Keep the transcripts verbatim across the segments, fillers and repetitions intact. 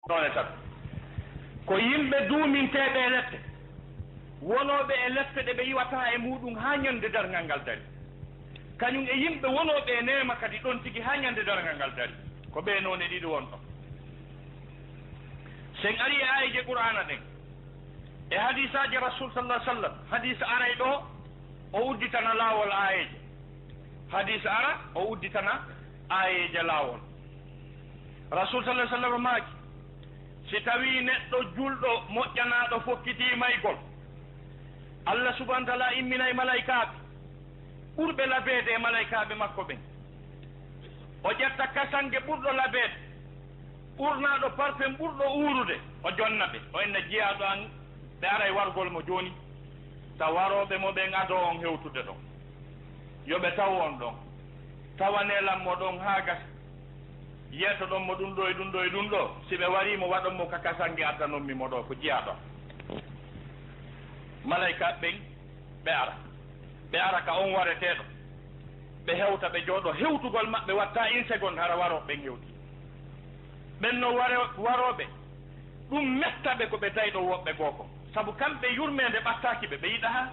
Noone tati. Ko yimɓe duuminteeɓe e lepte, wonooɓe e lepte ɗe ɓe iwataa e muuɗum haa ñande darngal ngal dari. Kañum e yimɓe wonooɓe e neema kadi ɗon tigi haa ñande darngal ngal dari. Ko ɓee noone ɗiɗi won ɗon. Sen ari e aayeeje Qur'aana ɗen, e hadiisaaji Rasuul sallallaahu alayhi wa sallam, hadiis aray ɗoo, o udditana laawol aayeeje. Hadiis ara, o udditana aayeeje laawol. Rasuul sallallaahu alayhi wa sallam maaki, si tawii neɗɗo julɗo moƴƴanaaɗo fokkitii maygol, Allah subhaanahu wa ta'aalaa imminay malaykaaɓe ɓurɓe labeede e malaykaaɓe makko ɓen. O ƴetta kasange ɓurɗo labeede, ɓurnaaɗo parfum ɓurɗo uurude, o jonna ɓe. O inna, "Jiyaaɗo an, ɓe aray wargol mo jooni, ta warooɓe mo ɓen adoo on hewtude ɗon. Yo ɓe taw on ɗon. Tawanee lan mo ɗon haa gasa. Yeetoɗon mo ɗum ɗo e ɗum ɗo e ɗum ɗo. Si ɓe warii mo, waɗon mo ka kasange addanon mi mo ɗo, ko jiyaaɗo an." Malaykaaɓe ɓen, ɓe ara. Ɓe ara ka on wareteeɗo. Ɓe hewta, ɓe jooɗoo. Hewtugol maɓɓe wattaa une seconde, hara warooɓe ɓen hewtii. Ɓen no ware-, warooɓe, ɗum metta ɓe ko ɓe tawi ɗo woɓɓe goo kon. Sabu kamɓe yurmeende ɓattaaki ɓe, ɓe yiɗahaa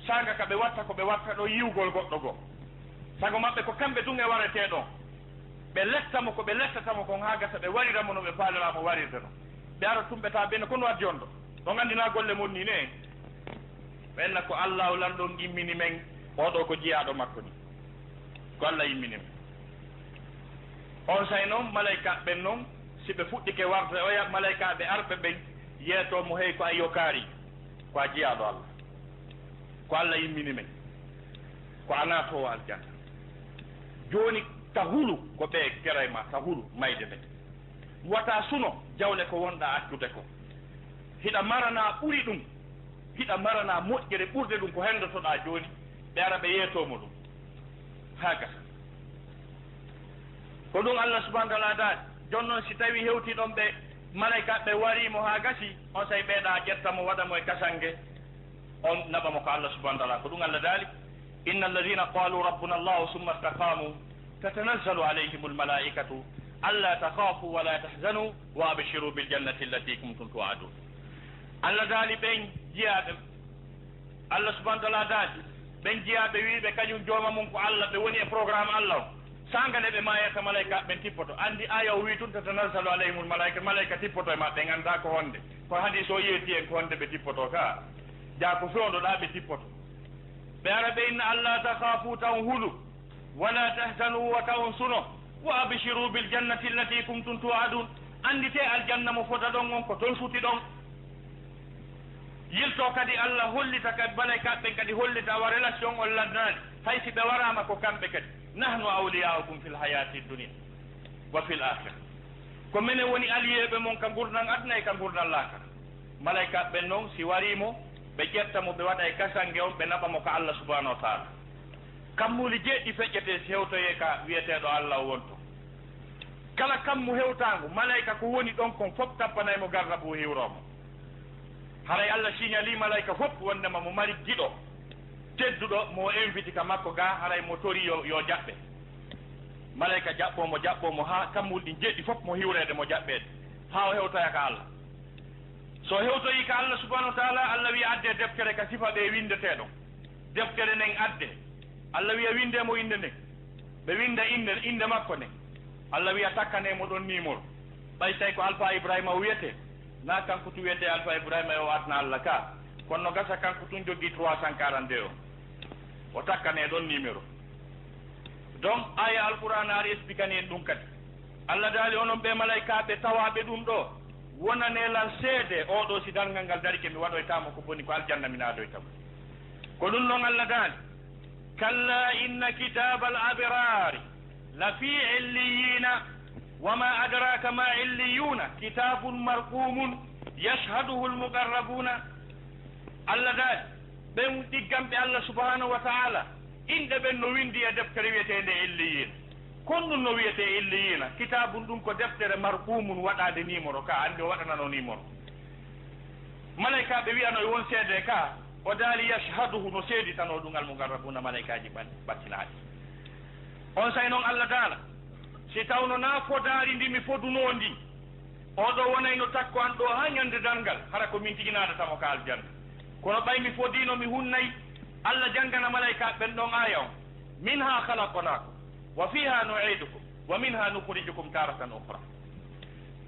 saanga ka ɓe watta ko ɓe watta ɗo yi'ugol goɗɗo goo. Sago maɓɓe ko kamɓe tun e waretee ɗon. Ɓe letta mo ko ɓe lettata mo kon haa gasa ɓe warira mo no ɓe faaliraa mo warirde non. Ɓe ara tun ɓe tawa ɓe no ko no addi on ɗo. On anndi naa golle mon nii ne? Ɓen na ko Allaahu Lanɗo on immini men, oo ɗoo ko jiyaaɗo makko nii. Ko Allah immini men. Onsay non, malaykaaɓe ɓen non, si ɓe fuɗɗike warde oya, malaykaaɓe arɓe ɓen yeetoo mo, "Hey, ko a yokaari, ko a jiyaaɗo Allah. Ko Allah immini men, ko a naatoowo aljanna. Jooni, ta hulu ko ɓe keray ma, ta hulu mayde nden. Wata suno jawle ko wonɗaa accude ko. Hiɗa maranaa ɓuri ɗum." Hiɗa maranaa moƴƴere ɓurde ɗum ko henndotoɗaa jooni, ɓe ara ɓe yeetoo mo ɗum. Haa gasa. Ko ɗum Allah subhaanahu wa ta'aalaa daali. Jooni non, si tawii hewtii ɗon ɓe malaykaaɓe warii mo haa gasi, onsay ɓeeɗa ƴetta mo, waɗa mo e kasange, on naɓa mo ka Allah subhaanahu wa ta'aalaa. Ko ɗum Allah daali, "Inna alladhina qalu rabbuna Allahu thumma istaqamu tatanazzalu alayhimul malaikatu alla takhafu wa la tahzanu wa abshiru bil jannati allati kuntum tu'adun." Allah daali ɓen jiyaaɓe, Allah subhaanahu wa ta'aalaa daali, ɓen jiyaaɓe wiiɓe kañum jooma mum ko Allah, ɓe woni e programme Allah o. Saanga nde ɓe maayata, malaykaaɓe ɓen tippoto. Anndi aaya o wii tun, "Tatanazzalu alayhimul malaika", malayka tippoto e maɓɓe, en anndaa ko honde. Ko hadiis o yeeti en ko honde ɓe tippotoo ka. Jaa ko fewndo ɗaa ɓe tippoto. Ɓe ara ɓe inna, "Alla takhafu, ta on hulu." "Wala tahzanu, wata on suno. Wa abshiru bil jannati allati kuntum tu'adun. Annditee aljanna mo fota ɗon on, ko ton suti ɗon." Yilto kadi Allah hollita kadi, malaykaaɓe ɓen kadi hollita awa relation on lannaani. Hay si ɓe waraama ko kamɓe kadi. "Nahnu awliya'ukum fil hayati dunya wa fil akhirah." Ko menen woni aliyeeɓe mon ka ngurndan aduna e ka ngurndan laakara. Malaykaaɓe ɓen non, si warii mo, ɓe ƴetta mo, ɓe waɗa e kasange on, ɓe naɓa mo ka Allah subhanahu wa ta'ala. Kammuuli jeeɗiɗi feƴƴete si hewtoyee ka wi'eteeɗo Allah o wonto. Kala kammu hewtaangu, malayka ko woni ɗon kon fof tappanay mo garrabu hiwroo mo. Haray Allah siñalii malayka fof wondema mo mari giɗo tedduɗo mo o inviti ka makko ga, haray mo tori yo, yo jaɓɓe. Malayka jaɓɓoo mo, jaɓɓoo mo haa kammuuli ɗin jeeɗiɗi fof mo hiwreede mo jaɓɓeede, haa o hewtoya ka Allah. So hewtoyii ka Allah subhanahu wa ta'ala, Allah wi'a, "Addee deftere ka sifa ɓe winndetee ɗon." Deftere nden addee. Allah wi'a, "Winndee mo innde nden." Ɓe winnda innde, innde makko nden. Allah wi'a, "Takkanee mo ɗon numéro. Ɓay tawi ko Alpha Ibrahima o wi'etee, naa kanko tun wi'etee Alpha Ibrahima e o aduna Allah ka. Kono no gasa kanko tun jogii trois cent quarante-deux o. O takkanee ɗon numéro." Donc, aya Alqur'aana ari expliquani en ɗum kadi. Allah daali, "Onon ɓe malaykaaɓe tawaaɓe ɗum ɗo, wonanee lan seede, oo ɗo si darngal ngal darike, mi waɗoytaa mo ko boni, ko aljanna mi naadoyta mo." Ko ɗum ɗon Allah daali, "Kalla inna kitaabal abraari la fii illiyyiina, wa maa adraaka maa illiyuuna, kitaabun marquumun, yashhaduhul muqarrabuuna." Allah daali, ɓen ɗigganɓe Allah subhanahu wa ta'ala, inɗe ɓen no winndi e deftere wi'eteende Illiyiina. Kon ɗum no wi'etee Illiyiina, kitaabun ɗum ko deftere marquumun waɗaande numéro ka, anndi o waɗanano numéro. Malaykaaɓe wi'ano e won seede ka, o daali yashhaduhu no seeditanoo ɗum al muqarrabuuna malaykaaji ɓan-, ɓattinaaɗi. On say non Allah daala, si tawno naa fodaari ndi mi fodunoo ndi, Oɗo wonayno takko an ɗo haa ñande darngal, hara ko min tigi naadatamo ka aljanna. Kono ɓay mi fodiino, mi hunnay, Allah janngana malaykaaɓe ɓen ɗon aaya on: "Minha khalaqnakum, wa fiha nu'idukum, wa minha nukhrijukum taratan ukhra."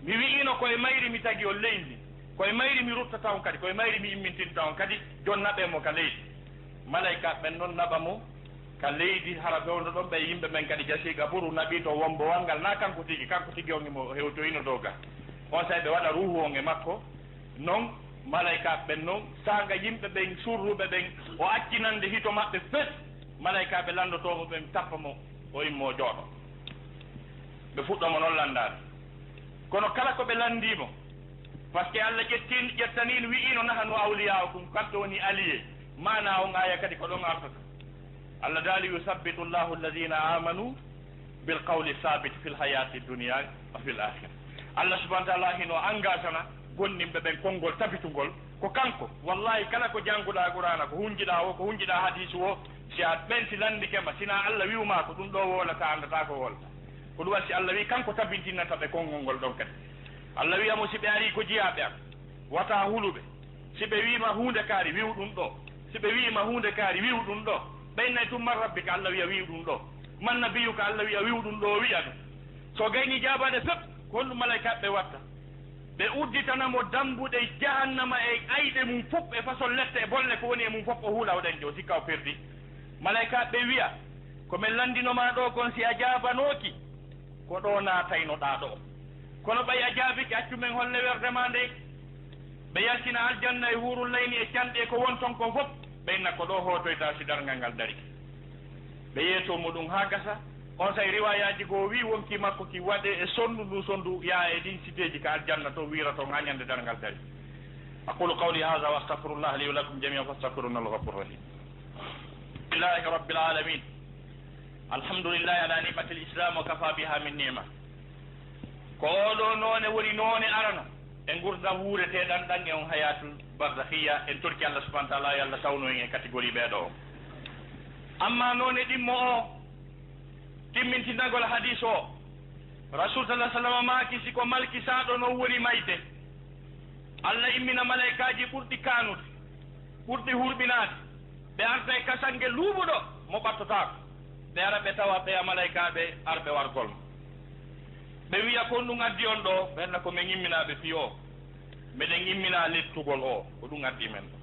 Mi wi'ino, "Ko e mayri mi tagi on leydi ndin, ko e mayri mi ruttata on kadi, ko e mayri mi immintinta on kadi, jon naɓee mo ka leydi." Malaykaaɓe ɓen non naɓa mo ka leydi, hara fewndo ɗon ɓe yimɓe ɓen kadi jasi gaburu, naɓi to wombowal ngal, na kanko tigi, kanko tigi on himo hewtoyino dow ga. On saa'i ɓe waɗa ruuhu on e makko. Non malaykaaɓe ɓen non saanga yimɓe ɓen surruɓe ɓen, o accinande hito maɓɓe fes. Malaykaaɓe lanndotoomo ɓen tappa mo, o immoo jooɗo. Ɓe fuɗɗo mo non lanndaade. Kono kala ko ɓe lanndii mo, parce que Allah ƴettin-, ƴettaniino, wi'iino: "Nahnu awliya'ukum", kamɓe woni allié. Maana on aaya kadi ko ɗon artata. Allah daali: "Yusabbitu Allahu alladhina amanu bil qawli thabit fil hayati dunya wa fil akhirah." Allah subhanahu wa ta'ala hino angasana gomɗinɓe ɓen konngol tabitungol. Ko kanko, wallahi, kala ko jannguɗaa Qur'aana, ko hunjiɗaa o, ko hunjiɗaa hadiisu o, si a ɓenti lanndike ma, si na Allah wi'u ma ko ɗum ɗo wowlata, a anndataa ko wowlata. Ko ɗum waɗi si Allah wi'i kanko tabintinanta ɓe konngol ngol ɗon kadi. Allah wi'a mo, si ɓe arii ko jiyaaɓe am, wata hulu ɓe. Si ɓe wi'i ma huunde kaari, wi'u ɗum ɗo. Si ɓe wi'i ma huunde kaari, wi'u ɗum ɗo. Ɓe innay tun: "Man rabbika?" Allah wi'a: "Wi'u ɗum ɗo." "Man nabiyyuka?" Allah wi'a: "Wi'u ɗum ɗo." O wi'a ɗum. So gayni jaabaade fep, ko honɗum malaykaaɓe ɓe watta? Ɓe udditana mo dambuɗe jahannama e ayɗe mum fof, e façon lette e bolle ko woni e mum fof, o huula, o ɗen o sikka o perdi. Malaykaaɓe ɓe wi'a: "Ko men lanndino ma ɗo kon, si a jaabanooki, ko ɗo naataynoɗaa ɗo. Kono ɓay a jaabike, accu men holle werde ma nde." Ɓe yaltina aljanna e huurul layni e canɗi e ko won ton kon fof, ɓe inna: "Ko ɗo hootoyta si darngal ngal darike." Ɓe yeeto mo ɗum haa gasa. On say riwaayaaji goo wi'i wonkii makko ki waɗe e sonndu, ndu sonndu yaa e ɗin siteeji ka aljanna to, wiira ton haa ñande darngal dari. أقول قولي هذا وأستغفر الله لي ولكم جميعا فاستغفروه إنه هو الغفور الرحيم. لله رب العالمين. الحمد لله على نعمة الإسلام وكفى بها من نعمة. Ko oo ɗoo noone woni noone arano e ngurndan wuureteeɗan ɗan e on hayaatul barzakhiya. En torki Allah subhanahu wa ta'ala, yo Allah sawnu en e catégorie ɓee ɗoo. Amma noone ɗimmo oo, timmintinagol hadiis oo, Rasul sallallahu alaihi wasallam maaki, si ko malkisaaɗo non woni mayde, Allah immina malaykaaji ɓurɗi kaanude, ɓurɗi hurɓinaade, ɓe arta e kasange luuɓuɗo mo ɓattotaako. Ɓe ara ɓe tawa ɓeya malaykaaɓe arɓe wargol mo. Ɓe wi'a, "Ko honɗum addi on ɗoo?" Ɓe wi'a, "Ko men imminaaɓe fii oo. Meɗen imminaa lettugol oo. Ko ɗum addi men ɗoo."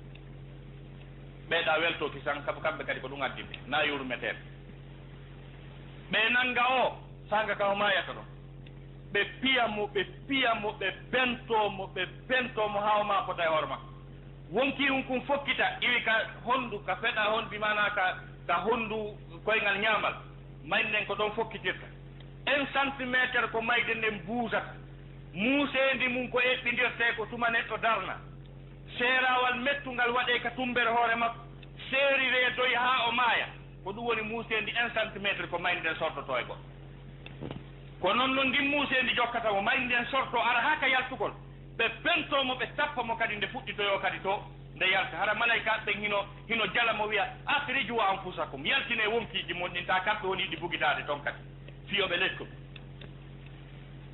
Ɓe ɗa weltooki san, sabu kamɓe kadi ko ɗum addi ɓe. Na yurmeteeɓe. Ɓe nannga oo, saanga ka o maayata ɗon. Ɓe piya mo, ɓe piya mo, ɓe pentoo mo, ɓe pentoo mo haa o maapota e hoore makko. Wonkii hun kun fokkita, iwi ka honndu, ka feɗa hon, bi maanaa ka, ka honndu koyngal ñaamal, mayde nden ko ɗon fokkitirta. Un centimètre ko mayde nden buusata. Muuseendi mun ko eɓɓindirtee ko tuma neɗɗo darna. Seeraawal mettungal waɗee ka tummbere hoore makko, seeriree doy haa o maaya. Ko ɗum woni muuseendi un centimètre ko mayde nden sortotoo e goɗɗo. Ko non non ndin muuseendi jokkata mo, mayde nden sortoo ara haa ka yaltugol. Ɓe pentoo mo, ɓe tappa mo kadi nde fuɗɗitoyoo kadi to nde yalta. Hara malaykaaɓe ɓen hino, hino jala mo wi'a, "Akhriju anfusakum, yaltinee wonkiiji mon ɗin, taa kamɓe woni ɗi bugitaade ton kadi, fii yo ɓe lettu."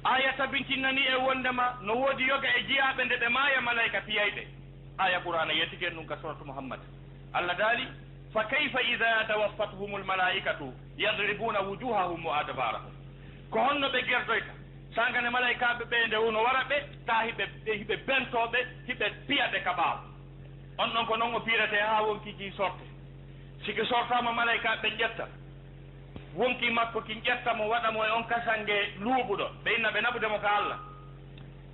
Aaya tabintinnanii en wonndema no woodi yoga e jiyaaɓe nde ɓe maaya, malayka piyay ɓe. Aaya Qur'aana yettike en ɗum ka Suuratu Muhammad. Allah daali, "Fa kayfa idha tawaffathumul malaa'ikatu yadribuna wujuhahum wa adbarahum." Ko honno ɓe gertoyta? Saanga nde malaykaaɓe ɓe nde wono wara ɓe, taa hiɓe, hiɓe bentoo ɓe, hiɓe piya ɓe ka ɓaawo. On ɗon ko non o piiretee haa wonkii kii sorte. Si ki sortaama, malaykaaɓe ɓen ƴetta wonkii makko kin, ƴetta mo, waɗa mo e on kasange luuɓuɗo. Ɓe inna ɓe naɓude mo ka Allah.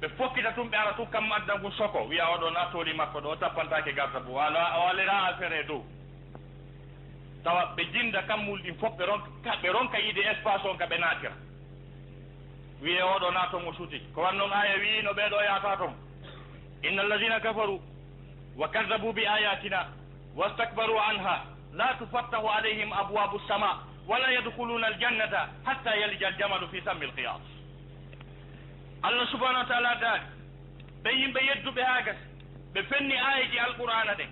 Ɓe fokkita tun, ɓe ara tun kammu addan kun soko, wi'a, "Oo ɗoo na tooli makko ɗoo, o tappantaake garta bu, o ala-, o aliraa affaire e dow." Tawa ɓe jinda kammuli ɗin fof, ɓe ronka, ɓe ronka yiide espace on ka ɓe naatira. Wi'ee, "Oo ɗoo na ton o suuti." Ko wan non aaya wi'ino ɓee ɗoo yaata ton. "Inna alladhina kafaru wa kadhabu bi ayatina wastakbaru anha la tufattahu alayhim abwabu sama wala yadkhuluna aljannata hatta yalija aljamalu fi sammil khiyat." Allah subhanahu wa ta'ala daali, ɓen yimɓe yedduɓe haa gasi, ɓe fenni aayeeji Alqur'aana ɗen,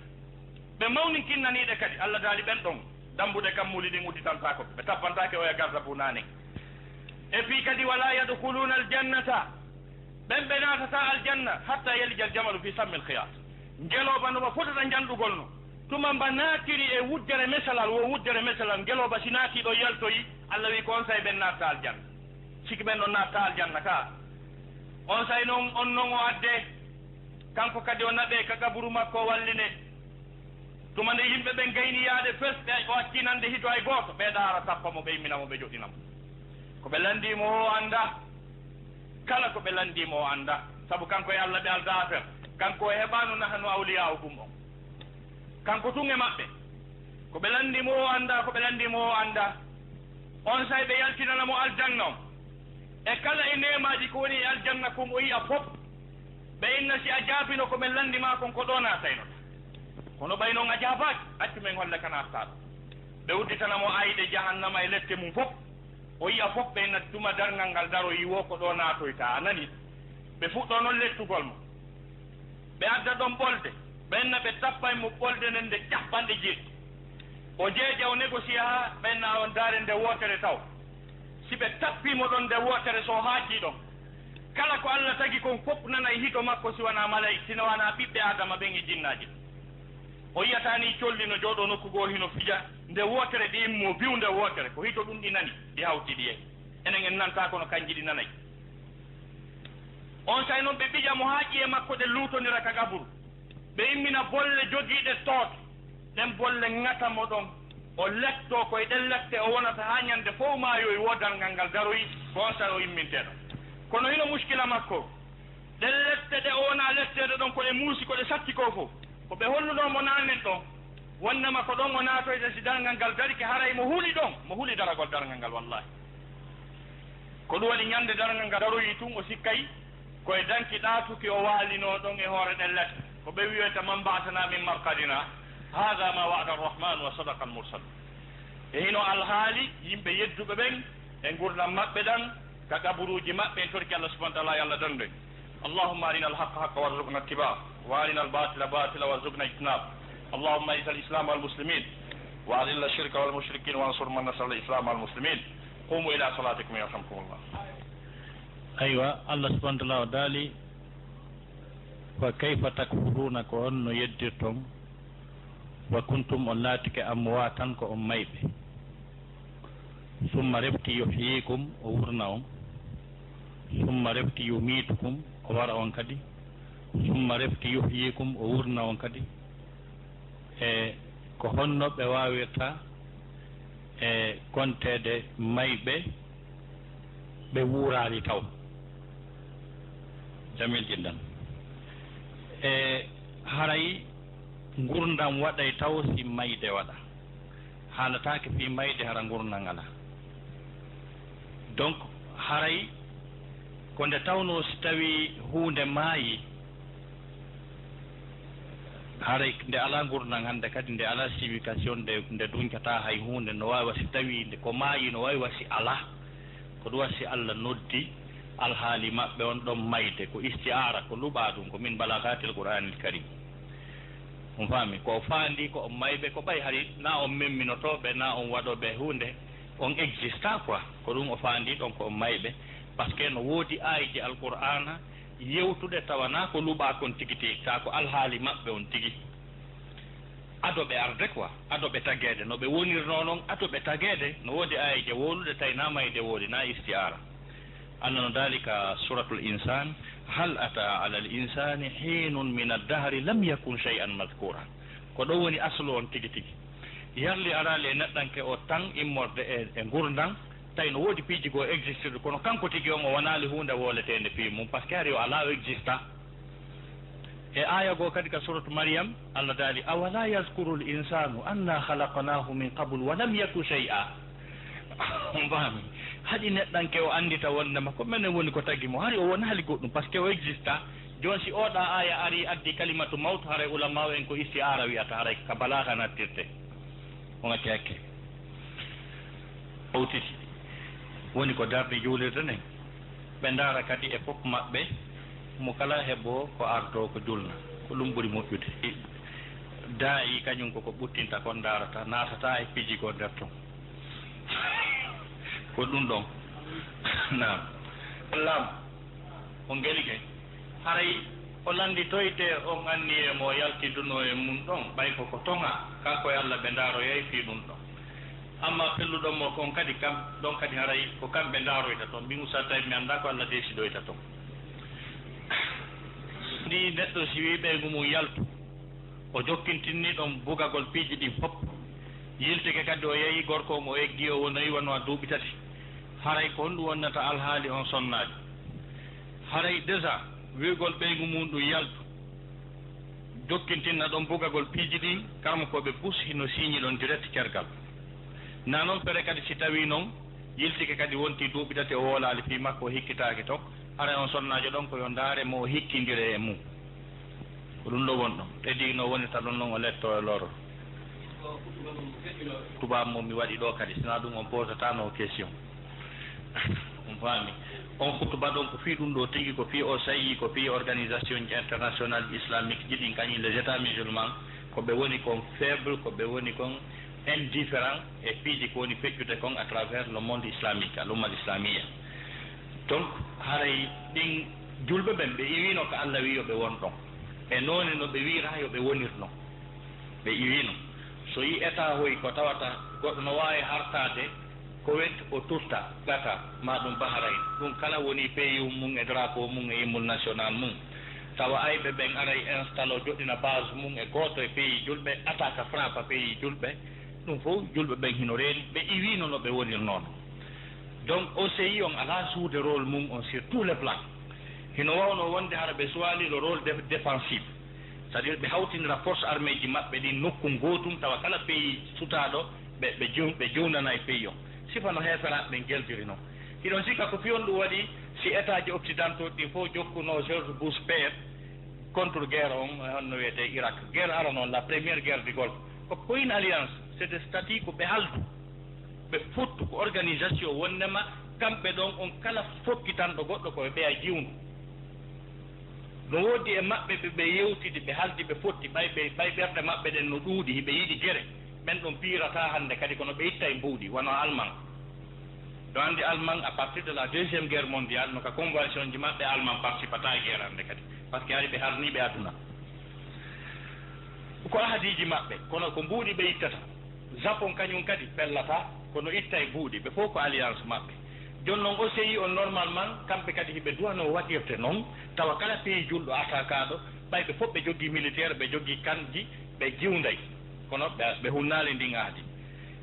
ɓe mawninkinnanii ɗe kadi, Allah daali, ɓen ɗon, dambuɗe kammuli ɗin udditantaako ɓe, ɓe tappantaake oya garda bu naane. E fii kadi, "Wala yadkhuluna aljannata." Ɓen ɓe naatataa aljanna hatta yalijal jamalu fi sammil khiyaat. Ngelooba no ba fotata njanɗugol no. Tuma mba naatiri e wuddere mesalal, wo wuddere mesalal, ngelooba si naatii ɗon yaltoyi, Alla wi'i ko onsay ɓen naatta aljanna. Siki ɓen ɗon naatta aljanna ka. Onsay non, on non o addee, kanko kadi o naɓee ka qaburu makko o wallinee. Tuma nde yimɓe ɓen gayni yaade fes, ɓe o accii nande hito hay gooto, ɓe daara tappa mo, ɓe immina mo, ɓe joɗɗina mo. Ko ɓe lanndii mo o anndaa. Kala ko ɓe lanndii mo o anndaa. Sabu kanko e Alla ɓe aldaa affaire. Kanko o heɓaano nahnu awliyaa'ukum on. Kanko tun e maɓɓe. Ko ɓe lanndii mo o anndaa, ko ɓe lanndii mo o anndaa. Onsay ɓe yaltinana mo aljanna on. E kala e neemaaji ko woni e aljanna kon o yi'a fof. Ɓe inna si a jaabino ko men lanndi maa kon ko ɗoo naataynota. Kono ɓay non a jaabaaki, accu men holle ka naattaa ɗoo. Ɓe udditana mo ayɗe jahannama e lette mum fof. O yi'a fof ɓe inna tuma darngal ngal daroyi wo ko ɗoo naatoyta. A nani? Ɓe fuɗɗoo non lettugol mo. Ɓe adda ɗon ɓolde. Ɓe inna ɓe tappay mo ɓolde nden nde capanɗe jeeɗiɗi. O jeeja o négocier haa ɓe inna on daare nde wootere taw. Si ɓe tappii mo ɗon nde wootere so o haajii ɗon. Kala ko Alla tagi kon fof nanay hito makko si wanaa malay-, si wanaa ɓiɓɓe Aadama ɓen e jinnaaji ɓen. O yi'ataa ni colli no jooɗoo nokku goo hino fija, nde wootere ɗi immoo biw nde wootere, ko hito ɗum ɗi nani, ɗi hawti ɗi yehi. Enen en nantaa kono kanji ɗi nanay. Onsay non ɓe ɓiƴa mo haa ƴi'e makko ɗen luutondira ka qaburu. Ɓe immina bolle jogiiɗe tooke. Ɗen bolle ŋata mo ɗon. O lettoo ko e ɗen lette o wonata haa ñande fow maayoyi wo darngal ngal daroyi, ko onsay o immintee ɗon. Kono hino muskila makko. Ɗen lette ɗe o wonaa letteede ɗon ko ɗe muusi, ko ɗe satti ko fow. Ko ɓe hollunoo mo naanen ɗon. Wonnama ko ɗon o naatoyta si darngal ngal darike, haray mo huli ɗon, mo huli daragol darngal ngal, wallaahi. Ko ɗum waɗi ñande darngal ngal daroyi tun, o sikkay ko e danki ɗaatuki o waalinoo ɗon e hoore ɗen lette. Ko ɓe wi'oyta, "Man ba'athana min marqadina, hadha ma wa'ada arrahmanu wa sadaqa almursalun." E hino alhaali yimɓe yedduɓe ɓen e ngurndan maɓɓe ɗan, ka qaburuuji maɓɓe, en torki Allah subhanahu wa ta'ala, yo Allah dandu en. اللهم أرنا الحق حقا وارزقنا اتباعه، وأرنا الباطل باطلا وارزقنا اجتنابه. اللهم أعز الإسلام والمسلمين، وأذل الشرك والمشركين، وانصر من نصر الإسلام والمسلمين. قوموا إلى صلاتكم يرحمكم الله. Aywa, Allah subhanahu wa ta'ala o daali, "Wa kayfa takfuruuna, ko honno yeddirton, wa kuntum, on laatike, amwaatan, ko on mayɓe. Summa refti yuhyiikum, o wurna on. Summa refti yumiitukum, o wara on kadi. Summa refti yuhyiikum, o wurna on kadi." E ko honno ɓe waawirta e konteede mayɓe ɓe wuuraali taw? Jamil jiddan. E haray ngurndan waɗay taw si mayde waɗa? Haalataake fii mayde hara ngurndan alaa. Donc, haray ko nde tawnoo si tawii huunde maayi, haray nde alaa ngurndan hannde kadi, nde alaa signification, nde, nde duncataa hay huunde, no waawi wa si tawii nde ko maayi, no waawi wa si alaa. Ko ɗum wa si Allah noddi alhaali maɓɓe on ɗon mayde, ko isti'aara, ko luɓaa ɗum, ko min balagatil Qur'aanil Karim. On faami? Ko o faandi ko on mayɓe, ko ɓay hari na on memminotooɓe, na on waɗooɓe huunde, on exista quoi. Ko ɗum o faandi ɗon ko on mayɓe, parce que no woodi aayje Alqur'aana yewtuɗe tawa na ko luɓaa kon tigi tigi, taa ko alhaali maɓɓe on tigi. Ado ɓe arde quoi, ado ɓe tageede, no ɓe wonirnoo non, ado ɓe tageede, no woodi aayje wowluɗe tawi na mayde woodi, na isti'aara. Allah no daali ka Suratul Insaan, "Hal ataa alal insaani hiinun mina dahri lam yakun shay'an madhkuura." Ko ɗo woni aslu on tigi tigi. Yarli araali e neɗɗanke o tan immorde e, e ngurndan, tawi no woodi piiji goo existirɗi, kono kanko tigi on o wonaali huunde wooleteende fii mum, parce que hari o alaa, o exista. E aaya goo kadi ka Suratu Maryam, Allah daali, "Awalaa yazkurul insaanu annaa khalaqnaahu min qablu wa lam yaku shay'a." On faami? Haɗi neɗɗanke o anndita wondema ko menen woni ko tagi mo, hari o wonaali goɗɗum, parce que o exista. Jooni si oɗa aaya ari addi kalimatu mawt, haray ulamaawo en ko isti'aara wi'ata, haray ka balaaga nattirte. On acci hakke. Hawtiti. Woni ko darni juulirde nden. Ɓe ndaara kadi e fof maɓɓe, mo kala heɓo ko ardo ko julna. Ko ɗum ɓuri moƴƴude. Daa'i kañum koko ɓuttinta kon ndaarata, naatata e piiji ko nder ton. Ko ɗum ɗon. Naam. Naam. Mo Ngelge, haray o lannditoyte on anniyee mo yaltidunoo e mum ɗon, ɓay ko ko toŋaa, kanko e Alla ɓe ndaaroyay fii ɗum ɗon. Amma pelluɗon mo kon kadi, kam ɗon kadi haray ko kamɓe ndaaroyta ton. Min Ustaz Taib mi anndaa ko Alla desidoyta ton. Ni neɗɗo si wii ɓeygu mum yaltu, o jokkintinni ɗon bugagol piiji ɗin fof. Yiltike kadi o yehi gorko on, o eggi, o wonoyi wano a duuɓi tati. Haray ko honɗum wonnata alhaali on sonnaajo? Haray déjà wi'ugol ɓeygu mum ɗum yaltu, jokkintinna ɗon bugagol piiji ɗin, karamokooɓe pus hino siiñi ɗon direct cergal. Na non fere kadi si tawii non yiltike kadi wonti duuɓi tati o woolaali fii makko, o hikkitaaki ton, haray on sonnaajo ɗon ko yo ndaare mo o hikkindire e mum. Ko ɗum ɗo woni ɗon. Ɓe dii no wonirta ɗum ɗon o letto e loro. Tubaab mo mi waɗi ɗo kadi, sinaa ɗum on posata no question. On faami? On hutuba ɗon ko fii ɗum ɗo tigi, ko fii O C I, ko fii organisation international islamique ji ɗin, kañum les états musulmans, ko ɓe woni kon faible, ko ɓe woni kon indifférent e piiji ko woni feƴƴude kon à travers le monde islamique, al umma al islamiyya. Donc, haray ɗin julɓe ɓen, ɓe iwino ko Alla wi yo ɓe won ɗon. E noone no ɓe wiira yo ɓe wonir non. Ɓe iwino. So yi État hoy ko tawata goɗɗo no waawi hartaade Kuwait o turta, Qatar, ma ɗum Bahrain. Ɗum kala woni pays mum e drapeau mum e hymne national mum. Tawa ayɓe ɓen aray installe o joɗɗina base mum e gooto e pays julɓe, attaque frappe pays julɓe. Ɗum fof julɓe ɓen hino reeni, ɓe iwino no ɓe wonirnoo non. Donc, O C I on alaa jouer rôle mum on sur tous les plans. Hino wawno wonde hara ɓe suwaali le rôle dé-, défensif. C'est-à-dire ɓe hawtindira force armée ji maɓɓe ɗin nokku gootum, tawa kala pays sutaaɗo ɓe, ɓe jow-, ɓe jownana e pays on. Sifa no heeferaaɓe ɓen geldiri non. Hiɗon sikka ko fii honɗum waɗi si État ji occidentaux ɗin fof jokkuno George Bush père contre guerre on, honno wiyetee Irak. Guerre arano on, la première guerre du Golfe. Ko, ko une alliance, c'est des statuts ko ɓe haldu. Ɓe fottu ko organisation wonnema kamɓe ɗon on kala fokkitanɗo goɗɗo ko ɓe ɓeya jiwndu. No woodi e maɓɓe ɓe, ɓe yewtidi, ɓe haldi, ɓe fotti, ɓay ɓe, ɓay ɓerɗe maɓɓe ɗen no ɗuuɗi, hiɓe yiɗi gere. Ɓen ɗon piirataa hannde kadi kono ɓe ittay mbuuɗi, wano Alman. Ɗo anndi Alman à partir de la deuxième guerre mondiale, no ka convention ji maɓɓe Alman participataa e guerre hannde kadi. Parce que hari ɓe harnii ɓe aduna. Ko ahadiiji maɓɓe, kono ko mbuuɗi ɓe ittata. Japon kañum kadi fellataa, kono ittay mbuuɗi, ɓe fof ko alliance maɓɓe. Jooni non O C I on normalement, kamɓe kadi hiɓe duwano waɗirde non, tawa kala pays julɗo attaquaaɗo, ɓay ɓe fof ɓe jogii militaire, ɓe jogii kanji, ɓe jiwnday. Kono ɓe, ɓe hunnaali ndin ahdi.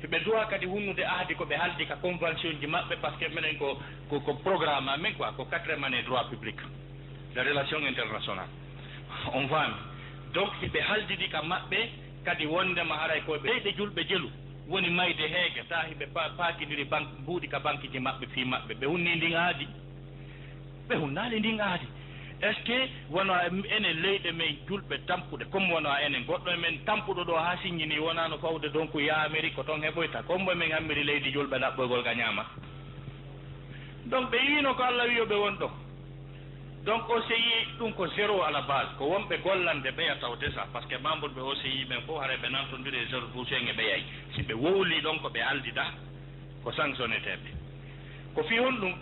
Hiɓe duwa kadi hunnude ahdi ko ɓe haldi ka convention ji maɓɓe, parce que menen ko, ko, ko programme amen quoi, ko quatrième année droit public, les relations internationales. On faami? Donc, hiɓe haldidi ka maɓɓe kadi wondema haray ko ɓeyɗe julɓe jelu woni mayde heege, ta hiɓe pa-, paakidiri bank-, mbuuɗi ka bankiji maɓɓe fii maɓɓe. Ɓe hunni ndin aadi? Ɓe hunnaali ndin aadi. Est-ce que wano enen leyɗe men julɓe tampuɗe, comme wano enen, goɗɗo e men tampuɗo ɗo haa siññini wonano fawde donc yaa Amérique ko ton heɓoyta, comme men hammiri leydi julɓe ɗaɓɓoygol ka ñaama? Donc ɓe yiino ko Allah wi yo ɓe won ɗon. Donc O C I ɗum ko zéro à la base, ko wonɓe gollande ɓeya taw desa, parce que membre ɓe O C I ɓen fof haray ɓe nantondiri e George Bush en e ɓeyay. Si ɓe wowli ɗon ko ɓe aldida, ko sanctionneteeɓe. Ko fii honɗum?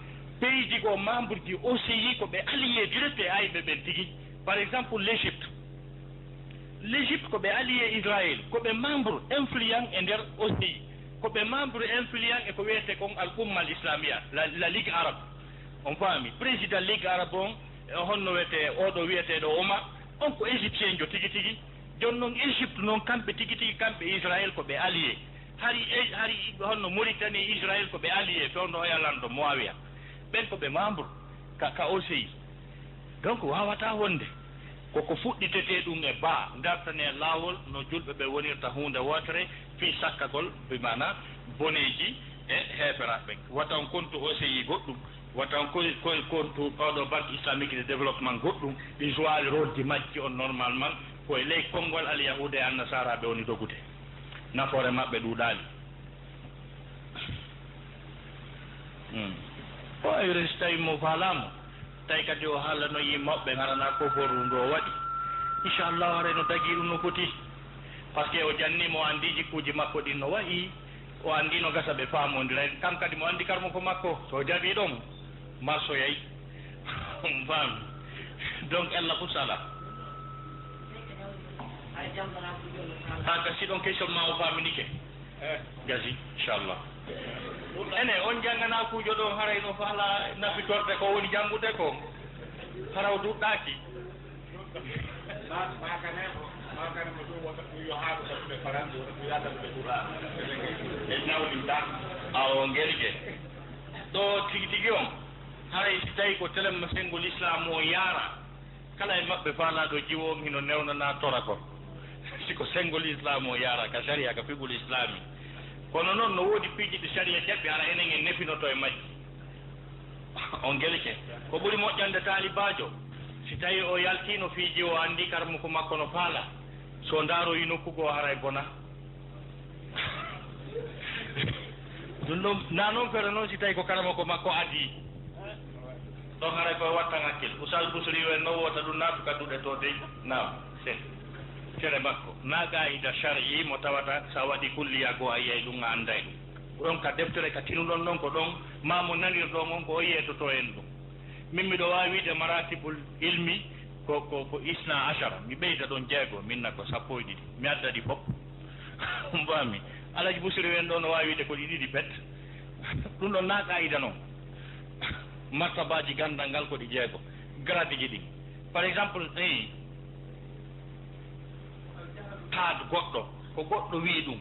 Pays ji goo membre ji O C I ko ɓe allié direct e ayɓe ɓen tigi. Par exemple l'Égypte. L'Égypte ko ɓe allié Israël, ko ɓe membre influent e nder O C I, ko ɓe membre influent e ko wiyetee kon al umma al islamia, la, la Ligue arabe. On faami? Président Ligue arabe on, e honno wiyetee, oɗo wiyeteeɗo Omar, on ko égyptien jo tigi tigi. Jooni non Égypte non kamɓe tigi tigi, kamɓe Israël ko ɓe allié. Hari e, hari honno Mauritanie, Israël ko ɓe allié, fewndo oya lanndo Muawiya. Ɓen ko ɓe membre ka, ka O C I. Donc waawataa wonde ko ko fuɗɗitetee ɗum e baa, dartanee laawol no julɓe ɓe wonirta huunde wootere fii sakkagol, bi maanaa boneeji e heeferaaɓe ɓen. Wata on kontu O C I goɗɗum, wata on koy, koy kontu oɗo Banque Islamique de Développement goɗɗum, ɗi jouaali rôle ji majji on normalement ko e ley konngol Alyahuuda e Annasaaraaɓe woni dogude. Nafoore maɓɓe ɗuuɗaali. Hmm. O ayre si tawi mo faalaama, tawi kadi o haalano yimmoɓe ɓe, haranaa ko foru ndu o waɗi. Inchallahu haray no dagii ɗum no foti. Parce que o janni mo anndi jikkuuji makko ɗin no wayi, o anndi no gasa ɓe faamondira. Kam kadi mo anndi karmo ko makko, so o jaɓii ɗon, marsoyay. On faami? Donc, ella fof sala. Haka si ɗon question ma o faaminike. Gasi, inchallah. Ene, on janngana kuujo ɗon haray no faala nafitorde ko woni janngude ko. Hara o duɗɗaaki. Awo ngelge. Ɗo tigi tigi on. Haray si tawi ko telen mo senngo l'islam o yaara, kala e maɓɓe faalaaɗo jiwo on hino newnanaa tora kon. Si ko senngo l'islam o yaara, ka sharia, ka fiqhul islami. Kono non no woodi piiji ɗi sharia jaɓi, hara enen en nefinoto e majji. On gelike. Ko ɓuri moƴƴande taalibaajo, si tawi o yaltiino fii jiwo, o anndi karamoko makko no faala, so ndaaroyi nokku goo haray bona. Ɗum ɗon, na noon fere noon si tawi ko karamoko makko adii. Ɗon haray koye wattan hakkil. Oustaz Bousiri en no woota ɗum naatu ka duɗe to dey. Naam, se. Tere makko. Na qaida shar'i mo tawata sa waɗi kulliya goo a yiyay ɗum a annday ɗum. Ɗon ka deftere ka tinuɗon ɗon ko ɗon, ma mo nanirɗon on ko o yeetoto en ɗum. Min miɗo waawi wiide maratibul ilmi ko, ko, ko isna ashara. Mi ɓeyda ɗon jeego, min na ko sappo e ɗiɗi. Mi adda ɗi fof. Mbami. Alaji Busiri en ɗo no waawi wiide ko ɗi ɗiɗi pet. Ɗum ɗon na qaida non. Martabaaji ganndal ngal ko ɗi jeego. Gradiji ɗin. Par exemple, eh, taad goɗɗo, ko goɗɗo wi'i ɗum.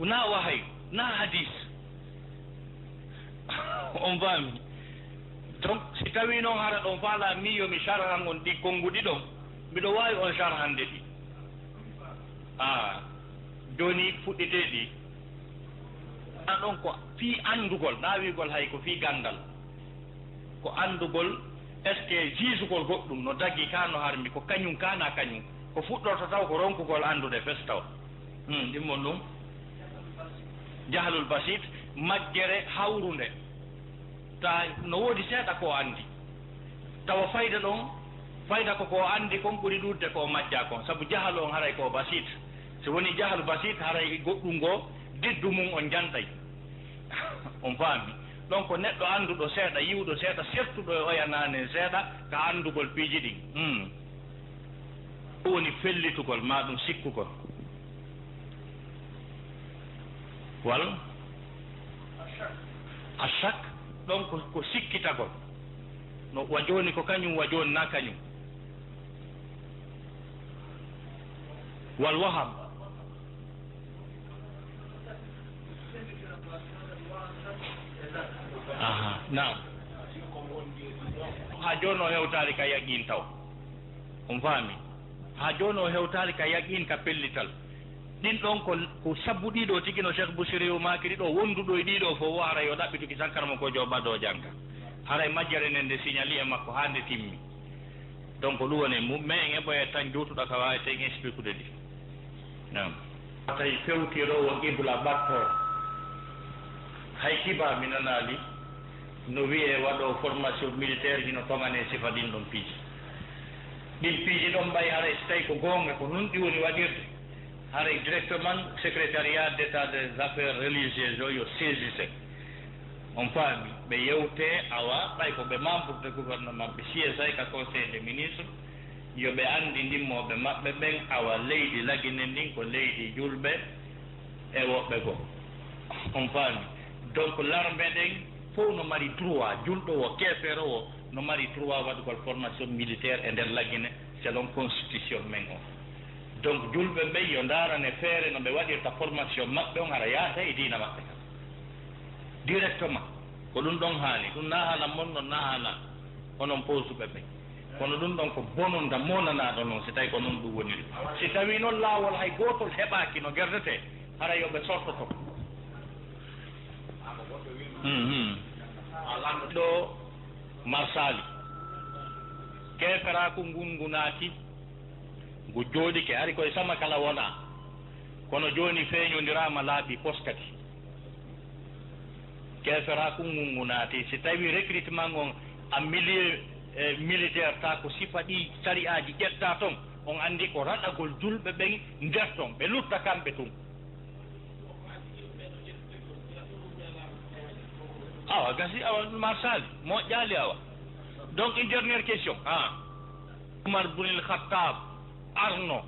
Na wahay, na hadis. On faami? Donc, si tawi noon hara ɗon faala mi yo mi sharhan on ɗi konnguɗi ɗon, miɗo waawi on sharhande ɗi. Ah, jooni fuɗɗitee ɗi. A ɗon ko fii anndugol, na wi'ugol hay ko fii ganndal. Ko anndugol, est-ce que jiisugol goɗɗum no dagi ka no harmi, ko kañum ka na kañum. Ko fuɗɗorta taw ko ronkugol anndude fes taw. Hmm, ɗimmon ɗum. Jahlul basit, majjere hawrunde. Ta no woodi seeɗa ko o anndi. Tawa fayda ɗon, fayda ko ko o anndi kon ɓuri ɗuuɗde ko o majjaa kon. Sabu jahal on haray ko o basit. Si woni jahal basit, haray goɗɗum ngoo, diddu mum on janɗay. On faami? Ɗon ko neɗɗo annduɗo seeɗa, yi'uɗo seeɗa, sertuɗo e oya naane seeɗa, ka anndugol piiji ɗin. Hmm. Ɗum woni fellitugol, maa ɗum sikkugol. Wal? Ashak, ɗon ko, ko sikkitagol. No wa jooni ko kañum, wa jooni na kañum. Wal waham. Aha, naam. Haa jooni o hewtaali ka yaqiin taw. On faami? Haa jooni o hewtaali ka yaqiin, ka pellital. Ɗin ɗon ko, ko sabbu ɗiɗo tigi no Cheikh Bouchiri o maakiri ɗo, wonduɗo e ɗiɗo fof, o haray o ɗaɓɓituki sankara mo ko jo ɓado jannga. Haray majjere nden nde signali e makko haa nde timmi. Donc, ɗum woni mu-, mais en eɓoye tan juutuɗo ka waawi ten expliquede ɗi. Naam. Tawi fewtiroowo qibla ɓatto. Hay kiba mi nanaali no wiyee waɗo formation militaire hino toŋanee sifa ɗin ɗon piiji. Ɗin piiji ɗon mbay haray si tawi ko goonga ko nun ɗi woni waɗirde. Haray directement secrétariat d'État des affaires religieuses o yo saisisse. On faami? Ɓe yewte, awa, ɓay ko ɓe membre de gouvernement, ɓe siège ay ka conseil des ministres, yo ɓe anndi ndimmooɓe maɓɓe ɓen, awa, leydi Lagine ndin ko leydi julɓe e woɓɓe goo. On faami? Donc, larme ɗen fow no mari droit, julɗo o, keefeero o, no mari droit waɗugol formation militaire e nder Lagine, selon constitution men o. Donc, julɓe ɓen yo ndaarane feere no ɓe waɗirta formation maɓɓe on, hara yaata e diina maɓɓe kan. Directement. Ko ɗum ɗon haali. Ɗum na haala mon, non na haala onon poosuɓe ɓen. Kono ɗum ɗon ko bononda monanaaɗo non, si tawi ko non ɗum woniri. Si tawi non laawol hay gootol heɓaaki no gerdetee, hara yo ɓe sortoto. Mhm. Ɗo Marsali. Keeferaaku ngun ngu naati, ngu jooɗike, hari koye sama kala wonaa. Kono jooni feeñondiraama laabi pos kadi. Keeferaaku ngun ngu naati. Si tawi recrutement on a milieu, eh, militaire ta ko sifa ɗi sari'aaji ƴetta ton, on anndi ko raɗagol julɓe ɓen nder ton, ɓe lutta kamɓe tun. Awa, gasi, awa, Marsali, moƴƴaali, awa. Donc, une dernière question. Ah. Umar bunil Khattab arno,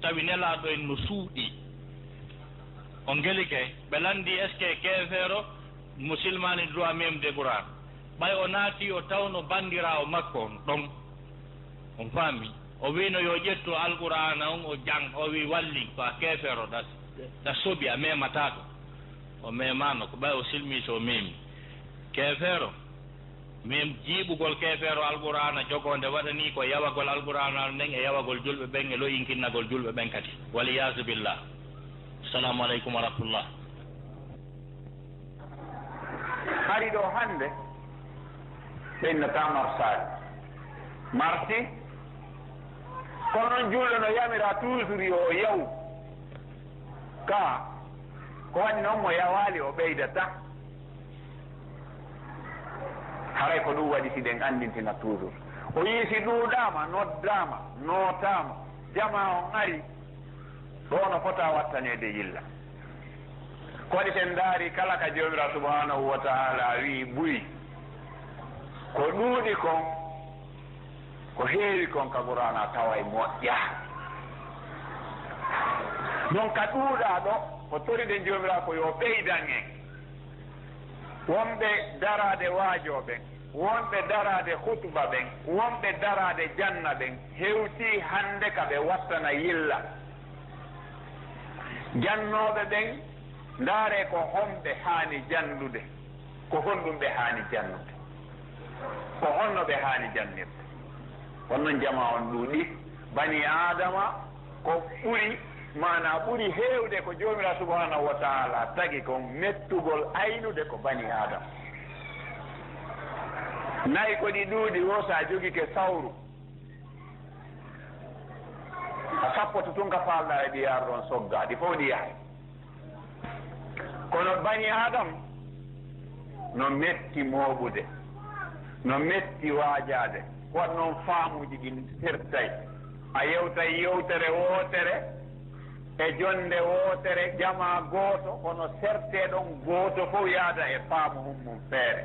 tawi Nelaaɗo en no suuɗii. O ngelike, ɓe lanndi, est-ce que keefeero, musilmaani droit memde Qur'an? Ɓay o naati, o tawno banndiraawo makko on ɗon. On faami? O wiino yo ƴettu Alqur'aana on, o jang, o wi walli, ko a keefeero, ɗa, ɗa soɓi, a memataa ɗum. O memaano, ko ɓay o silmii so o memi. Keefeero, mem jiiɓugol keefeero Alqur'aana jogonde waɗanii ko yawagol Alqur'aana nden e yawagol julɓe ɓen e lo'inkinnagol julɓe ɓen kadi. Wal iyaazu billah. Assalamu aleykum wa rahmatullah. Ari ɗo hannde, ɓe innata marsaali. Marsi, kono noon juulɗo no yamira toujours yo o yawu. Ka, ko waɗi noon mo yawaali o ɓeydata. Haray ko ɗum waɗi si ɗen anndintina toujours. O yii si ɗuuɗaama, noddaama, nootaama, jamaa on ari, ɗo no fota wattaneede yilla. Ko waɗi sen ndaari kala ka Joomiraaɗo subhaanahu wa ta'aala wi'i buy, ko ɗuuɗi kon, ko heewi kon ka Qur'aana taway moƴƴa. Non ka ɗuuɗaa ɗo, ko toriɗen Joomiraaɗo ko yo ɓeydan en. Wonɓe daraade waajoo ɓen, wonɓe daraade hutuba ɓen, wonɓe daraade janna ɓen, hewtii hannde ka ɓe wattana yilla. Jannooɓe ɓen, ndaaree ko honɓe haani janndude, ko honɗum ɓe haani jannude, ko honno ɓe haani jannirde. Kono non jamaa on ɗuuɗi, bani Aadama ko ɓuri, maanaa ɓuri heewde ko Joomiraaɗo subhaanahu wa ta'aala tagi kon mettugol aynude ko bani Aadama. Nayi ko ɗi ɗuuɗi wo, so a jogike sawru, a sappoto tun ka faalɗaa e ɗi yaara ɗon soggaa, ɗi fow ɗi yahay. Kono bani Aadama no metti mooɓude, no metti waajaade, ko waɗi non faamuuji ɗin sertay. A yewtay yewtere wootere e jonnde wootere, jamaa gooto, kono sertee ɗon gooto fow yaada e faamu mum mum feere.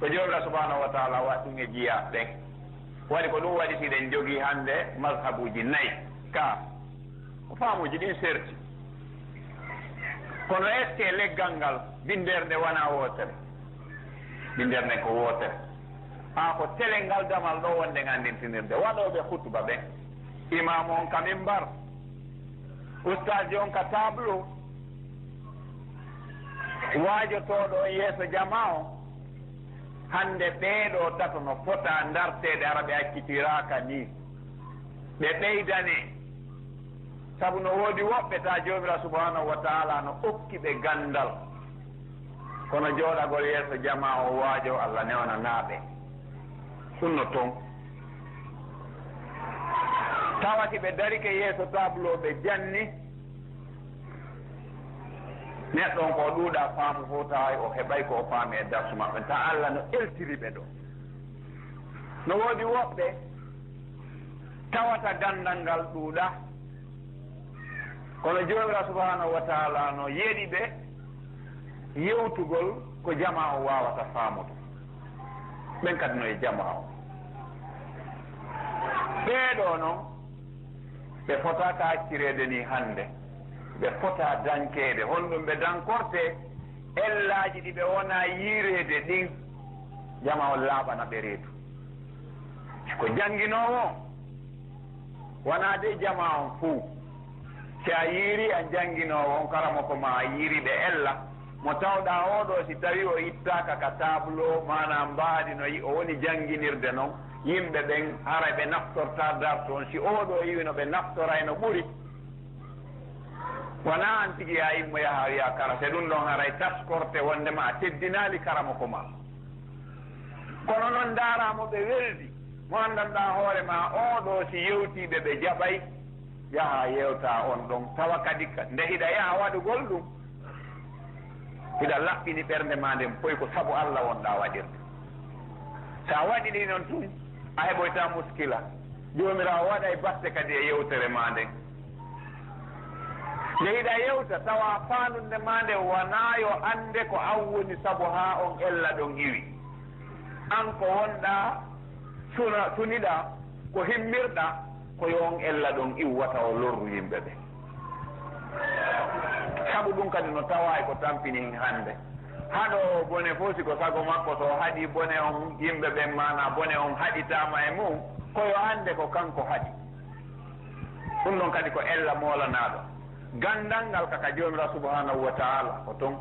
Ko Joomiraaɗo subhaanahu wa ta'aala waɗi ɗum e jiyaaɓe ɓen. Waɗi ko ɗum waɗi si ɗen jogii hannde mazhabuuji nayi. Ka ko faamuuji ɗin serti. Kono est-ce que leggal ngal, binndere nde wonaa wootere? Binndere nden ko wootere. Haa ko tele ngal damal ɗo wonde nganndintinirde. Waɗooɓe hutuba ɓen, imaamu on ka mimbar, ustaasjo on ka tableau, waajotooɗo on yeeso jamaa on, hannde ɓee ɗoo tato no fota ndarteede, hara ɓe accitiraaka nii. Ɓe ɓeydanee. Sabu no woodi woɓɓe, taa Joomiraaɗo subhaanahu wa ta'aala no okki ɓe ganndal. Kono jooɗagol yeeso jamaa o waajoo, Alla newnanaa ɓe. Ɗum no toon. Tawa si ɓe darike yeeso tableau ɓe janni, neɗɗo on ko o ɗuuɗaa faamu fow, tawa o heɓay ko o faami e darsu maɓɓe. Taa Alla no eltiri ɓe ɗoo. No woodi woɓɓe tawata ganndal ngal ɗuuɗaa, kono Joomiraaɗo subhaanahu wa ta'aala no yeɗi ɓe yewtugol ko jamaa on waawata faamude. Ɓen kadi no e jamaa on. Ɓee ɗoo non, ɓe fotaaka accireede nii hannde. Ɓe fotaa dankeede. Honɗum ɓe dankortee? Ellaaji ɗi ɓe wonaa yiireede ɗin, jamaa on laaɓana ɓe reedu. Ko jannginoowo on, wonaa de jamaa on fuu. Si a yiirii an jannginoowo on, karamoko maa a yiirii ɓe ella, mo tawɗaa oo ɗoo, si tawii o ittaaka ka tableau, maanaa mbaadi no yi-, o woni jannginirde non, yimɓe ɓen haray ɓe naftortaa darsu on. Si oo ɗoo iwi no ɓe naftoray no ɓuri, wonaa an tigi yaa immo yaha wiyaa kara, se ɗum ɗon haray taskorte wonndema a teddinaali karamoko maa. Kono non ndaaraa mo ɓe weldi, mo anndanɗaa hoore maa oo ɗoo, si yewtii ɓe, ɓe jaɓay, yaha yewtaa on ɗon. Tawa kadi ka, nde hiɗa yaha waɗugol ɗum, hiɗa laɓɓini ɓernde maa nden, poy ko sabu Alla wonɗaa waɗirde. So a waɗi ɗi non tun, a heɓoytaa muskila. Joomiraawo waɗay batte kadi e yewtere maa nden. Nde hiɗa yewta, tawa faandunde maa nden wanaa yo annde ko an woni sabu haa on ella ɗon iwi. An ko wonɗaa Suna, suniɗaa ko himmirɗaa, ko yo on ella ɗon iwwata o lorru yimɓe ɓen. Sabu ɗum kadi no tawaay ko tampini hannde. Haɗoowo bone fof, si ko sago makko, so o haɗii bone on, yimɓe ɓen, maanaa bone on haɗitaama e mum, ko yo annde ko kanko haɗi. Ɗum ɗon kadi ko ella moolanaaɗo. Ganndal ngal ka, ka Joomiraaɗo Subhaanahu wa Ta'aala, ko ton.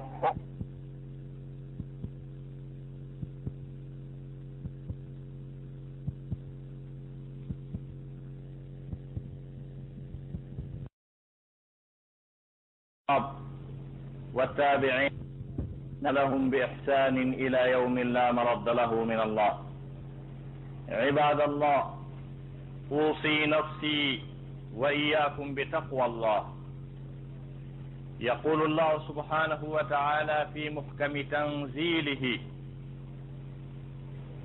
والتابعين لهم بإحسان إلى يوم لا مرد له من الله. عباد الله، أوصي نفسي وإياكم بتقوى الله. يقول الله سبحانه وتعالى في محكم تنزيله: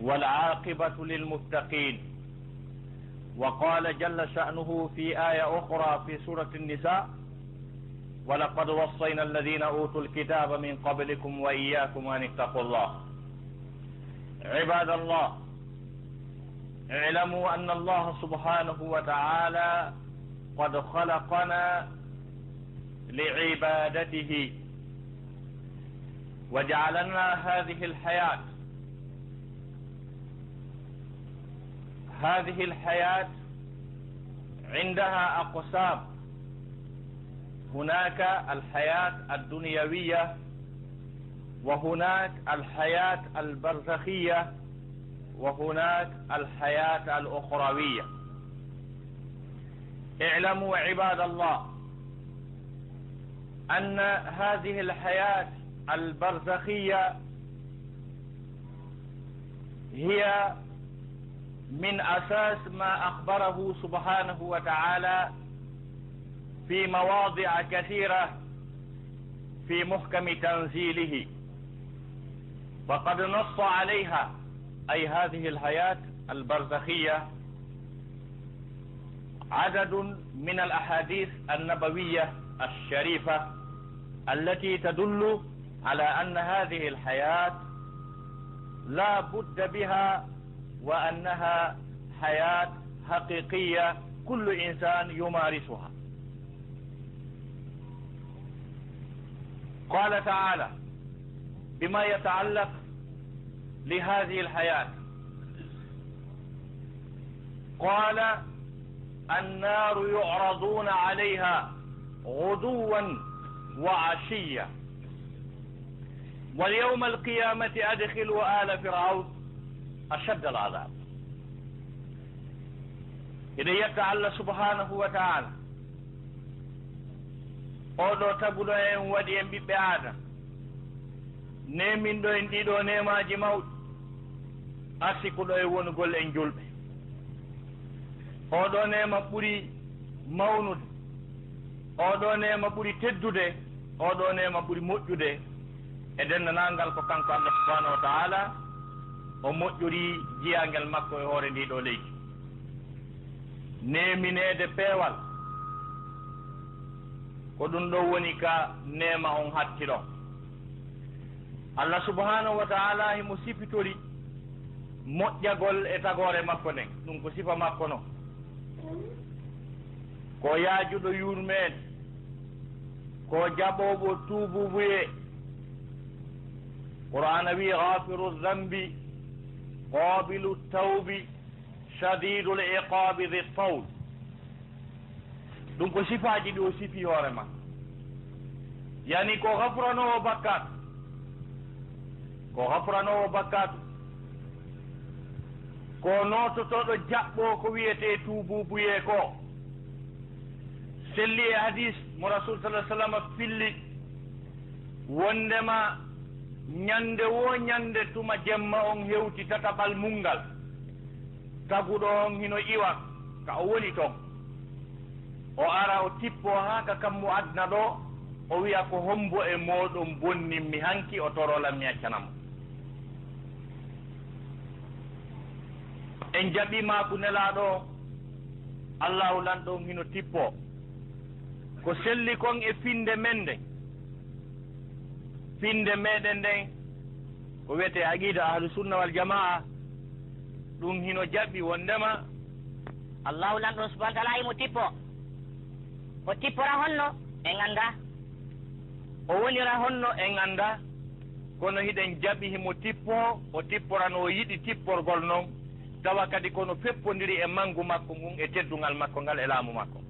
والعاقبة للمتقين. وقال جل شأنه في آية أخرى في سورة النساء: ولقد وصينا الذين أوتوا الكتاب من قبلكم وإياكم أن اتقوا الله. عباد الله، اعلموا أن الله سبحانه وتعالى قد خلقنا لعبادته، وجعل لنا هذه الحياة، هذه الحياة عندها أقسام. هناك الحياة الدنيوية، وهناك الحياة البرزخية، وهناك الحياة الأخروية. اعلموا عباد الله أن هذه الحياة البرزخية هي من أساس ما أخبره سبحانه وتعالى في مواضع كثيرة في محكم تنزيله، فقد نص عليها، أي هذه الحياة البرزخية، عدد من الأحاديث النبوية الشريفة التي تدل على أن هذه الحياة لا بد بها، وأنها حياة حقيقية كل إنسان يمارسها. قال تعالى بما يتعلق لهذه الحياة، قال: النار يعرضون عليها غدوا وعشيا، ويوم القيامة أدخلوا آل فرعون أشد العذاب. Eɗen yetta Allah subhanahu wa ta'ala, oo ɗoo taguɗo en, waɗi en ɓiɓɓe Aadama, neeminɗo en ɗiɗo neemaaji mawɗi, arsikuɗo en wonugol en julɓe. Oo ɗoo neema ɓuri mawnude, oo ɗoo neema ɓuri teddude, oo ɗoo neema ɓuri moƴƴude e denndaangal ko kanko Allah subhanahu wa ta'ala o moƴƴori jiyaangel makko e hoore ndii ɗoo leydi. Neemineede peewal, ko ɗum ɗoo woni ka neema on hatti ɗoo. Allah subhanahu wa ta'ala himo sifitori moƴƴagol e tagoore makko nden. Ɗum ko sifa makko non. Ko yaajuɗo yurmeende, ko jaɓoowo tuubuubuyee. Qur'aana wi'i: "Gaafiru zambi, qaabilu tawbi, shadiidul iqaabi, dhi tawl." Ɗum ko sifaaji ɗi o sifi hoore makko. Yani ko gafranoowo bakkaatu. Ko gafranoowo bakkaatu. Ko noototooɗo jaɓɓo ko wiyetee tuubuubuyee ko. Selli e hadis mo Rasul sallallahu alaihi wasallam filli wondema ñande wo ñande tuma jemma on hewti tataɓal mun ngal, taguɗo on hino iwa ka o woni ton. O ara, o tippo haa ka kammu aduna ɗo, o wi'a, "Ko hombo e mooɗon bonnimmi hanki?" O torolan mi accana mo. En jaɓi maaku Nelaaɗo, Allahu Lanɗo on hino tippo. Ko selli kon e finde men nden, finde meɗen nden, ko wiyetee aqida Ahlu Sunna wal Jamaa, Ɗum hino jaɓi wonndema Allaahu Lanɗo subhaanahu wa ta'aalaa himo tippoo. O tippora honno? En anndaa. O wonira honno? En anndaa. Kono hiɗen jaɓi himo tippoo, o tippora no o yiɗi tipporgol non, tawa kadi ko no feppondiri e manngu makko ngun, e teddungal makko ngal, e laamu makko.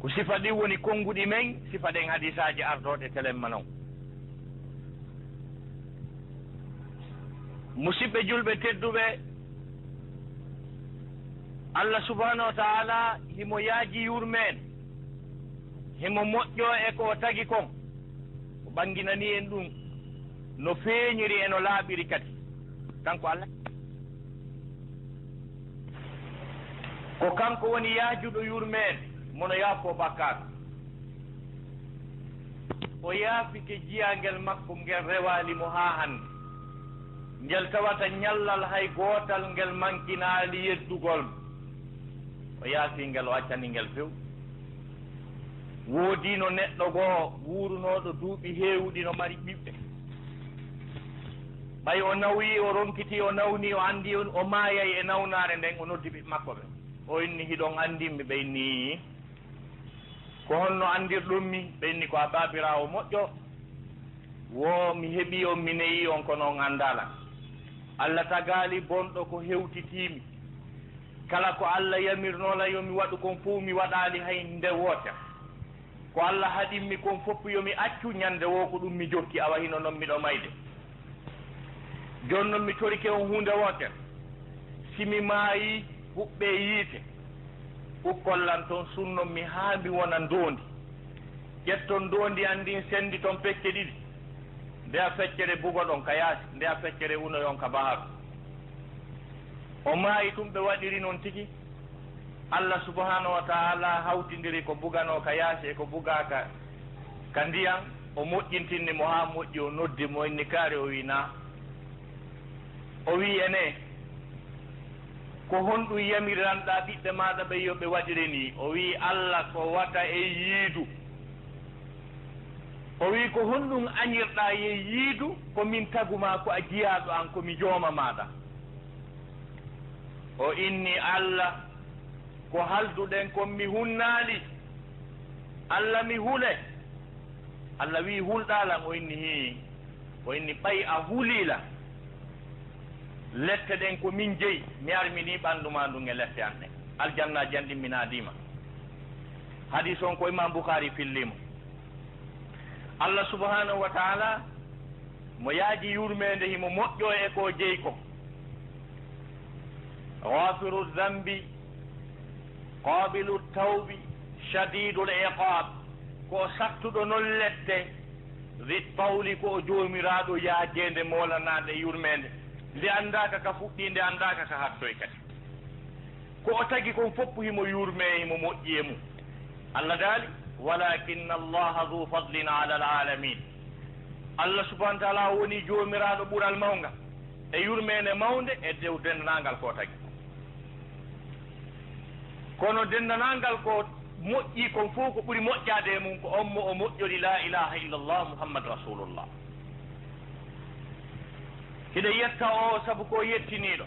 Ko sifa ɗin woni konnguɗi men, sifa ɗen hadiisaaji ardooɗe telemma non. Musiɓɓe julɓe tedduɓe, Allah subhaanahu wa ta'aalaa himo yaaji yurmeen, himo moƴƴoo e ko o tagi kon, o ɓannginanii en ɗum no feeñiri e no laaɓiri kadi. Kanko Allah, ko kanko woni yaajuɗo yurmeen, mo no yaafoo bakkaatu. O yaafike jiyaangel makko ngel rewaali mo haa hannde, ngel tawata ñallal hay gootal ngel mankinaali yeddugol mo. O yaafi ngel, o accani ngel few. Woodiino neɗɗo goo wuurunooɗo duuɓi heewuɗi, no mari ɓiɓɓe. Ɓay o nawyii, o ronkitii, o nawnii, o anndii o, o maayay e nawnaare nden, o noddi ɓiɓɓe makko ɓen. O inni, "Hiɗon anndimmi?" Ɓe inni, "Iiyi." "Ko honno anndirɗon mi?" Ɓe inni, "Ko a baabiraawo moƴƴo. Wo mi heɓii on, mi neyii on, kono on anndaa lan. Allah tagaali bonɗo ko hewtitii mi. Kala ko Allah yamirnoo lan yo mi waɗu kon fow, mi waɗaali hay nde wootere. Ko Allah haɗimmi kon fow yo mi accu, ñannde woo ko ɗum mi jokki, awa hino non miɗo mayde. Jooni non mi torike on huunde wootere. Si mi maayii, huɓɓee yiite. Ukkon lan ton, sunnon mi haa mi wona ndoondi. Ƴetton ndoondi an ndin, sennditon pecce ɗiɗi. Ndeya feccere bugoɗon ka yaasi, ndeya feccere unoyon ka baharu." O maayi tun, ɓe waɗiri non tigi. Allah subhaanahu wa ta'aalaa hawtindiri ko buganoo ka yaasi e ko bugaa ka, ka ndiyan, o moƴƴintinni mo haa moƴƴi, o noddi mo, inni, "Kaari?" O wi'i, "Naa." O wi'i, "Enee, ko honɗum yamiranɗaa ɓiɓɓe maaɗa ɓen yo ɓe waɗire nii?" O wi'i, "Allah ko wata e yiidu." O wi'i, "Ko honɗum añirɗaa e yiidu? Ko min tagu maa, ko a jiyaaɗo an, ko mi jooma maaɗa." O inni, "Allah, ko halduɗen kon mi hunnaali. Allah, mi hule." Allah wi'i, "Hulɗaa lan?" O inni, "Hii." O inni, "Ɓay a hulii lan, lette ɗen ko min jeyi, mi arminii ɓanndu maa ndun e lette an ɗen. Aljanna janɗimminaadii ma." Hadiis on ko Imam Bukhari fillii mo. Allah subhaanahu wa ta'aalaa mo yaaji yurmeende, himo moƴƴoo e ko o jeyi kon. Gaafiru dhanbi, qaabilu tawbi, shadiidul iqaab, ko o sattuɗo non lette, dhi tawli, ko o Joomiraaɗo yaajeende moolanaande yurmeende, nde anndaaka ka fuɗɗii, nde anndaaka ka hattoy kadi. Ko o tagi kon fow himo yurmee, himo moƴƴi e mum. Allah daali, "Walaakinna Allaaha dhu fadlin alal aalamiin." Allah subhaanahu wa ta'aalaa woni Joomiraaɗo ɓural mawngal e yurmeende mawnde e dow denndaangal ko o tagi. Kono denndaangal ko moƴƴi kon fow, ko ɓuri moƴƴaade e mum ko on mo o moƴƴori laa ilaaha illallah Muhammad Rasuulullah. Hiɗen yetta o sabu ko o yettiniiɗo.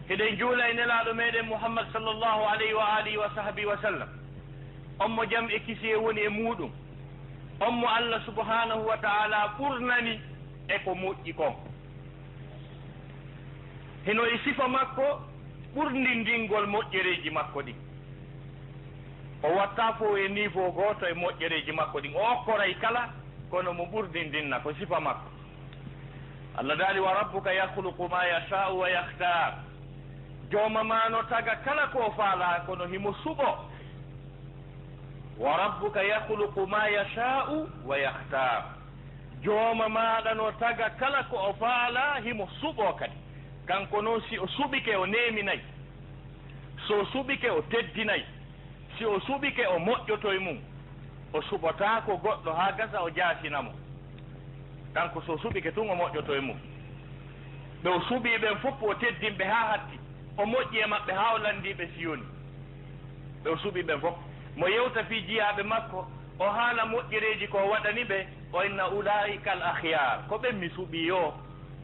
Hiɗen juula e Nelaaɗo meɗen Muhammad sallallahu alayhi wa alihi wa sahbihi wa sallam. On mo jam e kisiyee woni e muuɗum. On mo Allah subhaanahu wa ta'aalaa ɓurnani e ko moƴƴi kon. Hino e sifa makko ɓurndindingol moƴƴereeji makko ɗin. O wattaa fow e niveau gooto e moƴƴereeji makko ɗin. O okkoray kala, kono mo ɓurndindinna, ko sifa makko. Allah daali, "Wa rabbuka yakhluqu ma yasha'u wa yakhtar." Jooma maa no taga kala ko o faalaa, kono himo suɓoo. "Wa rabbuka yakhluqu ma yasha'u wa yakhtar." Jooma maaɗa no taga kala ko o faalaa, himo suɓoo kadi. Kanko non, si o suɓike, o neeminay. So o suɓike, o teddinay. Si o suɓike, o moƴƴoto e mum. O suɓotaako goɗɗo haa gasa o jaasina mo. Kanko, so o suɓike tun, o moƴƴoto e mum. Ɓe o suɓii ɓen fow, o teddin ɓe haa hatti. O moƴƴi e maɓɓe haa o lanndii ɓe Siyoni. Ɓe o suɓii ɓen fow. Mo yewta fii jiyaaɓe makko, o haala moƴƴereeji ko o waɗani ɓe, o inna, "Ulaa'ika al akhyaar." Ko ɓen mi suɓii yo.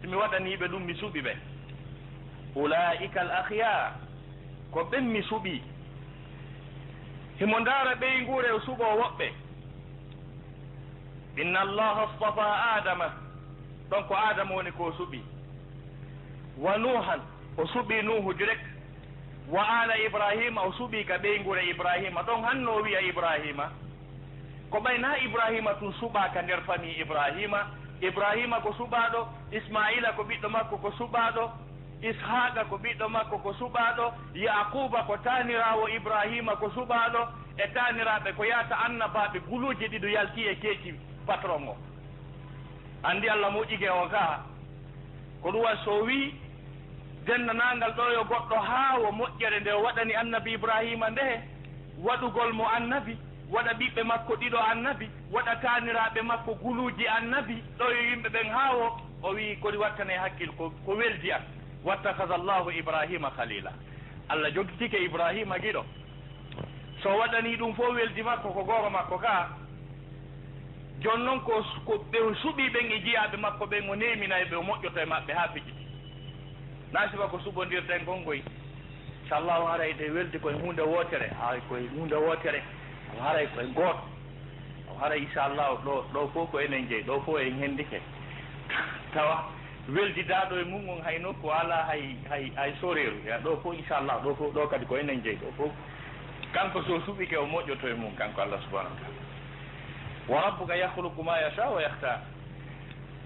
Mi waɗanii ɓe ɗum, mi suɓi ɓe. Ulaa'ika al-akhyaar, ko ɓen mi suɓi. Himo ndaara ɓeynguure, o suɓoo woɓɓe. Inna Allaha astafaa Aadama, ɗon ko Aadama woni ko o suɓi. Wa Nuuhan, o suɓi Nuuhu direct. Wa aala Ibraahiima, o suɓii ka ɓeynguure Ibraahiima, ɗon hanno o wi'a Ibraahiima. Ko ɓay naa Ibraahiima tun suɓaa ka nder famii Ibraahiima. Ibraahiima ko suɓaaɗo, Ismaa'iila ko ɓiɗɗo makko ko suɓaaɗo, Ishaaqa ko ɓiɗɗo makko ko suɓaaɗo, Yaaquuba ko taaniraawo Ibraahiima ko suɓaaɗo, e taaniraaɓe ko yaata annabaaɓe guluuje ɗiɗo yalti e keeci patron o. Anndi Alla moƴƴike o kaa. Ko ɗum waɗi so o wi'i, denndaangal ɗo yo goɗɗo haawo moƴƴere nde o waɗani annabi Ibraahiima nde, waɗugol mo annabi, waɗa ɓiɓɓe makko ɗiɗo annabi, waɗa taaniraaɓe makko guluuji annabi, ɗo yo yimɓe ɓen haawo, o wi'i, ko ɗum wattane hakkil, ko, ko weldi an. Wattakhadha Allahu Ibraahiima khaliila. Alla jogitike Ibraahiima giɗo. So waɗanii ɗum fof weldi makko ko gooro makko kaa. Jooni noon ko, ko ɓe o suɓii ɓen e jiyaaɓe makko ɓen, o neeminay ɓe, o moƴƴoto e maɓɓe haa fijiti. Naa sifa ko suɓondirten kon koy. Inchallahu haray te weldi koye huunde wootere, hay koye huunde wootere, awa haray koye gooto. Awa haray inchallahu ɗo, ɗo fof ko enen jeyi, ɗo fof en hendike. Tawa weldidaaɗo e mum on hay nokku alaa hay, hay, hay soreeru. Ya ɗo fof inchallah, ɗo fof, ɗo kadi ko enen jeyi, ɗo fof. Kanko so suɓike o moƴƴoto e mum, kanko Allah subhanahu wa ta'ala. Wa rabbuka yakhluqu ma yasha wa yakhtar.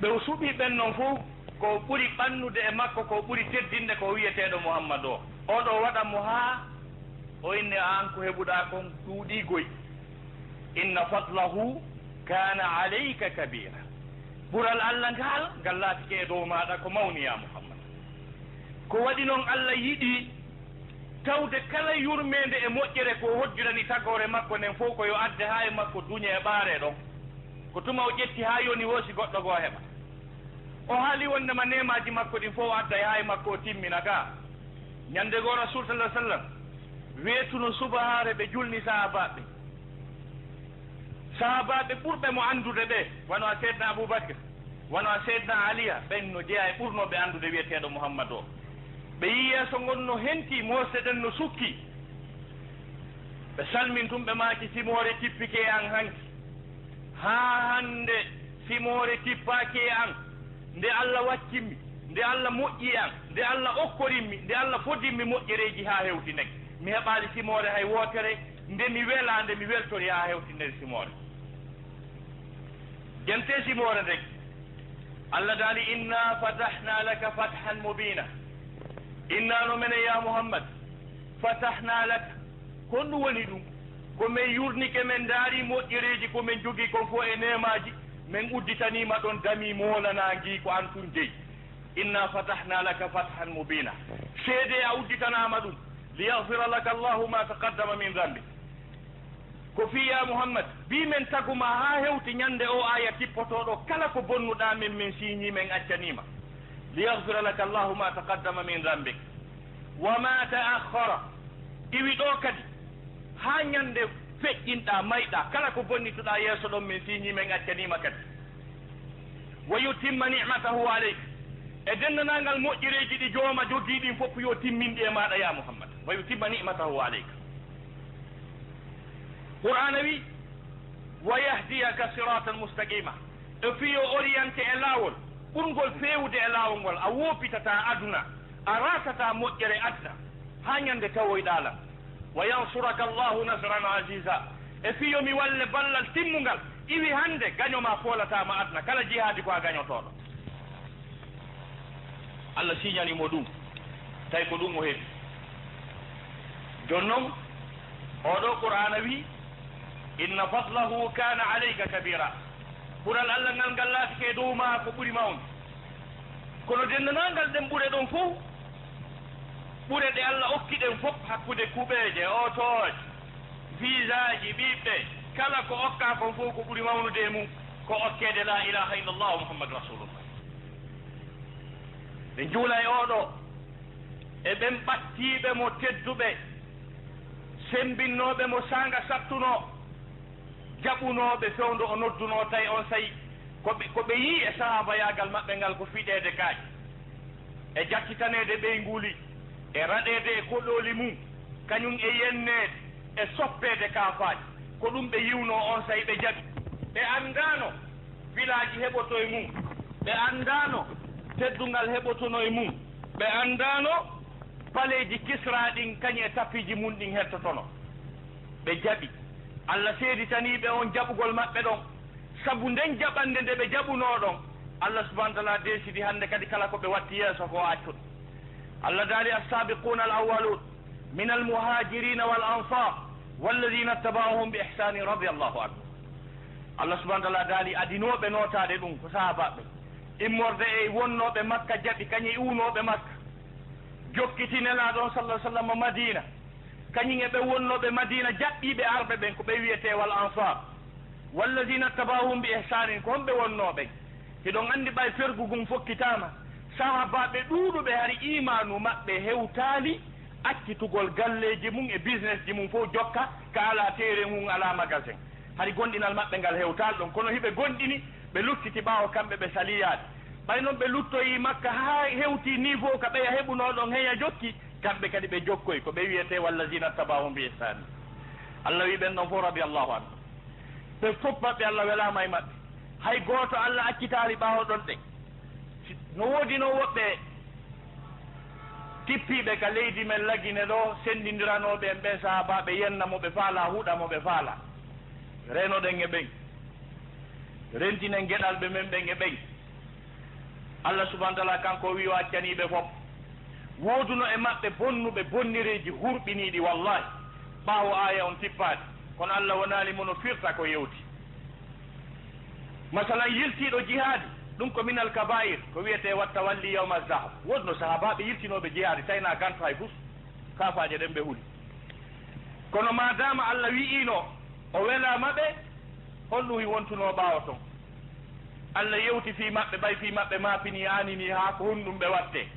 Ɓe o suɓi ɓen non fof, ko ɓuri ɓannude e makko, ko ɓuri teddinde ko wi'eteeɗo Muhammad o. Oɗo waɗa mo haa o inni an ko heɓuɗaa kon ɗuuɗii goy. Inna fadlahu kana alayka kabira. Ɓural Allah ngal, ngal laatike e dow maaɗa ko mawni, ya Muhammad. Ko waɗi non Allah yiɗi tawde kala yurmeende e moƴƴere ko o hoddirani tagoore makko nden fof ko yo adde haa e makko duñe e ɓaare ɗon. Ko tuma o ƴetti haa yoni woosi goɗɗo goo heɓa. O haali wondema neemaaji makko ɗin fof o adday haa e makko o timmina ka. Ñande goo Rasul sallallahu alaihi wasallam weetuno subahaare ɓe julni sahaabaaɓe. Sahaabaaɓe ɓurɓe mo anndude ɓe, wano a Seydina Abu Bakr, wano a Seydina Aliya, ɓen no jeyaa e ɓurnooɓe anndude wi'eteeɗo Muhammad o. Ɓe yii yeeso ngon no henti, moosɗe ɗen no sukki. Ɓe salmin tun ɓe maaki, simoore tippike e an hanki. Haa hannde simoore tippaaki e an. Nde Allah waccimmi, nde Allah moƴƴi e an, nde Allah okkorimmi, nde Allah fodimmi moƴƴereeji haa hewti nden. Mi heɓaali simoore hay wootere, nde mi welaa, nde mi weltori haa hewti nder simoore. Jente simoore nden, Allah daali, "Inna fatahna laka fathan mubina." Inna no menen, ya Muhammad, fatahna laka. Honɗum woni ɗum? Ko men yurnike, men ndaari moƴƴereeji ko men jogii kon fof e neemaaji, men udditaniima ɗon dami moolanaangi ko an tun jeyi. Inna fatahna laka fathan mubina. Seedee a udditanaama ɗum. Liyaghfira laka Allahu ma taqaddama min dhanbik. Ko fii, ya Muhammad, bii men tagu ma haa hewti ñande o aaya tippotooɗo, kala ko bonnuɗaa men, men siiñii, men accanii ma. Liyaghfira laka Allahu ma taqaddama min dhanbik wa ma ta'akhkhara. Iwi ɗo kadi, haa ñande feƴƴinɗaa, mayɗaa, kala ko bonnituɗaa yeeso ɗon, men siiñii, men accanii ma kadi. Wa yutimma ni'matahu alayk. E denndaangal moƴƴereeji ɗi jooma jogii ɗin fof, yo timmin ɗi e maaɗa, ya Muhammad. Wa yutimma ni'matahu alayk. Qur'aana wi, "Wa yahdiyaka siratan mustaqima." E fii yo oriente e laawol ɓurngol feewude e laawol ngol, a woopitataa aduna, a raatataa moƴƴere aduna, haa ñande tawoyɗaa lan. "Wa yansuraka Allahu nasran aziza." E fii yo mi walle ballal timmungal, iwi hannde gaño maa foolataama aduna, kala jihaadi ko a gañotooɗo. Allah siiñani mo ɗum, tawi ko ɗum o heɓi. Jooni non, oo ɗoo Qur'aana wi'i, "Inna fadlahu kana alayka kabira." Ɓural Allah ngal, ngal laatike e dow maa ko ɓuri mawni. Kono denndaangal ɗen ɓure ɗon fof, ɓure ɗe Allah okki ɗen fof, hakkunde kuɓeeje, otooje, visaaji, ɓiɓɓe, kala ko okkaa kon fof ko ɓuri mawnude e mum, ko okkeede laa ilaaha illallah Muhammadu Rasulullah. Ɓe njuula e oo ɗoo, e ɓen ɓattiiɓe mo tedduɓe, sembinnooɓe mo saanga sattunoo, jaɓunooɓe fewndo o noddunoo, tawi on saa'i Ko ɓe, ko ɓe yii e sahaabayaagal maɓɓe ngal ko fiɗeede kaaƴe, e jattitaneede ɓeynguuli, e raɗeede e koɗooli mum, kañum e yenneede e soppeede kaafaaje. Ko ɗum ɓe yiwnoo onsay ɓe jaɓi. Ɓe anndaano filaaji heɓoto e mum, ɓe anndaano teddungal heɓotono e mum, ɓe anndaano paleeji Kisra ɗin kañum e tapiiji mum ɗin hettotono. Ɓe jaɓi. Allah seeditanii ɓe on jaɓugol maɓɓe ɗon. Sabu nden jaɓande nde ɓe jaɓunoo ɗon, Allah subhanahu wa taala deesidi hannde kadi kala ko ɓe watti yeeso ko o accuɗo. Allah daali, "As-sabiquna al-awwalun min al-muhajirina wal ansar walladhina ittaba'uhum bi ihsanin radiyallahu anhum." Allah subhanahu wa taala daali, adinooɓe nootaade ɗum ko sahaabaaɓe, immorde e wonnooɓe Makka jaɓi, kañum e iwnooɓe Makka, jokkiti Nelaaɗo on sallallahu alaihi wasallam Madina, kañum e ɓe wonnooɓe Madina jaɓɓiiɓe arɓe ɓen, ko ɓe wiyetee wal ansar. Walladhina taba'uhum bi ihsanin, ko honɓe wonnoo ɓen? Hiɗon anndi ɓay fergu ngun fokkitaama, sahaabaaɓe ɗuuɗuɓe hari iimaanu maɓɓe hewtaali accitugol galleeji mum e business ji mum fof jokka ka alaa teere ngun, alaa magasin. Hari gonɗinal maɓɓe ngal hewtaali ɗon, kono hiɓe gonɗini, ɓe luttiti ɓaawo kamɓe ɓe saliyaade. Ɓay non ɓe luttoyi Makka haa hewti niveau ka ɓeya heɓunoo ɗon, heya jokki, kamɓe kadi ɓe jokkoyi, ko ɓe wiyetee walladhina taba'uhum bi ihsanin. Allah wi ɓen ɗon fof radiyallahu anhu. Ɓe fof maɓɓe Allah welaama e maɓɓe. Hay gooto Allah accitaali ɓaawo ɗon ɗen. Si, no woodino woɓɓe tippiiɓe ka leydi men Lagine ɗo, senndindiranooɓe en ɓen sahaabaaɓe, yenna mo ɓe faalaa, huɗa mo ɓe faalaa. Reenoɗen e ɓen. Rentinen geɗalɓe men ɓen e ɓen. Allah subhanahu wa taala kanko o wi o accanii ɓe fof. Wooduno e maɓɓe bonnuɓe bonnireeji hurɓiniiɗi, wallahi, ɓaawo aaya on tippaade. Kono Allah wonaali mo no firta ko yewti. Masalan, yiltiiɗo jihaadi, ɗum ko minal kabaa'ir, ko wiyetee watta walli yawma zahab. Wooduno sahaabaaɓe yiltinooɓe jihaadi, taynaa ganta hay fus, kaafaaje ɗen ɓe huli. Kono maadaama Allah wi'iino o welaama ɓe, honɗum wontunoo ɓaawo ton? Allah yewti fii maɓɓe, ɓay fii maɓɓe maapinii, aaninii, haa ko honɗum ɓe wattee?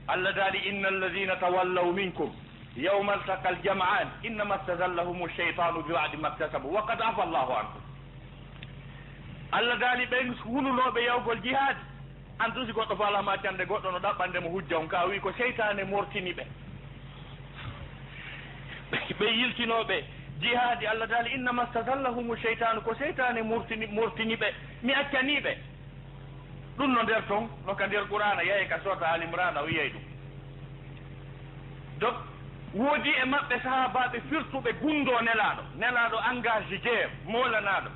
Allah daali, "Inna alladhina tawallaw minkum yawma altaqal jam'an innama stazallahum ash-shaytanu bi ba'di ma iktasabu wa qad afa Allahu anhum." Allah daali, ɓen hulunooɓe yawgol jihaadi, an tun si goɗɗo faalaa ma cande goɗɗo no ɗaɓɓande mo hujja on, ka o wi ko seytaane mortini ɓe. Ɓe yiltinooɓe jihaadi, Allah daali, "Innama stazallahum ash-shaytanu", ko seytaane mortini, mortini ɓe, mi accanii ɓe. Ɗum no nder ton, no ka nder Qur'aana, yahe ka soorata Aali Imraana, o yiyay ɗum. Donc, woodi e maɓɓe sahaabaaɓe firtuɓe gundoo Nelaaɗo, Nelaaɗo engagé jeer, moolanaaɗo,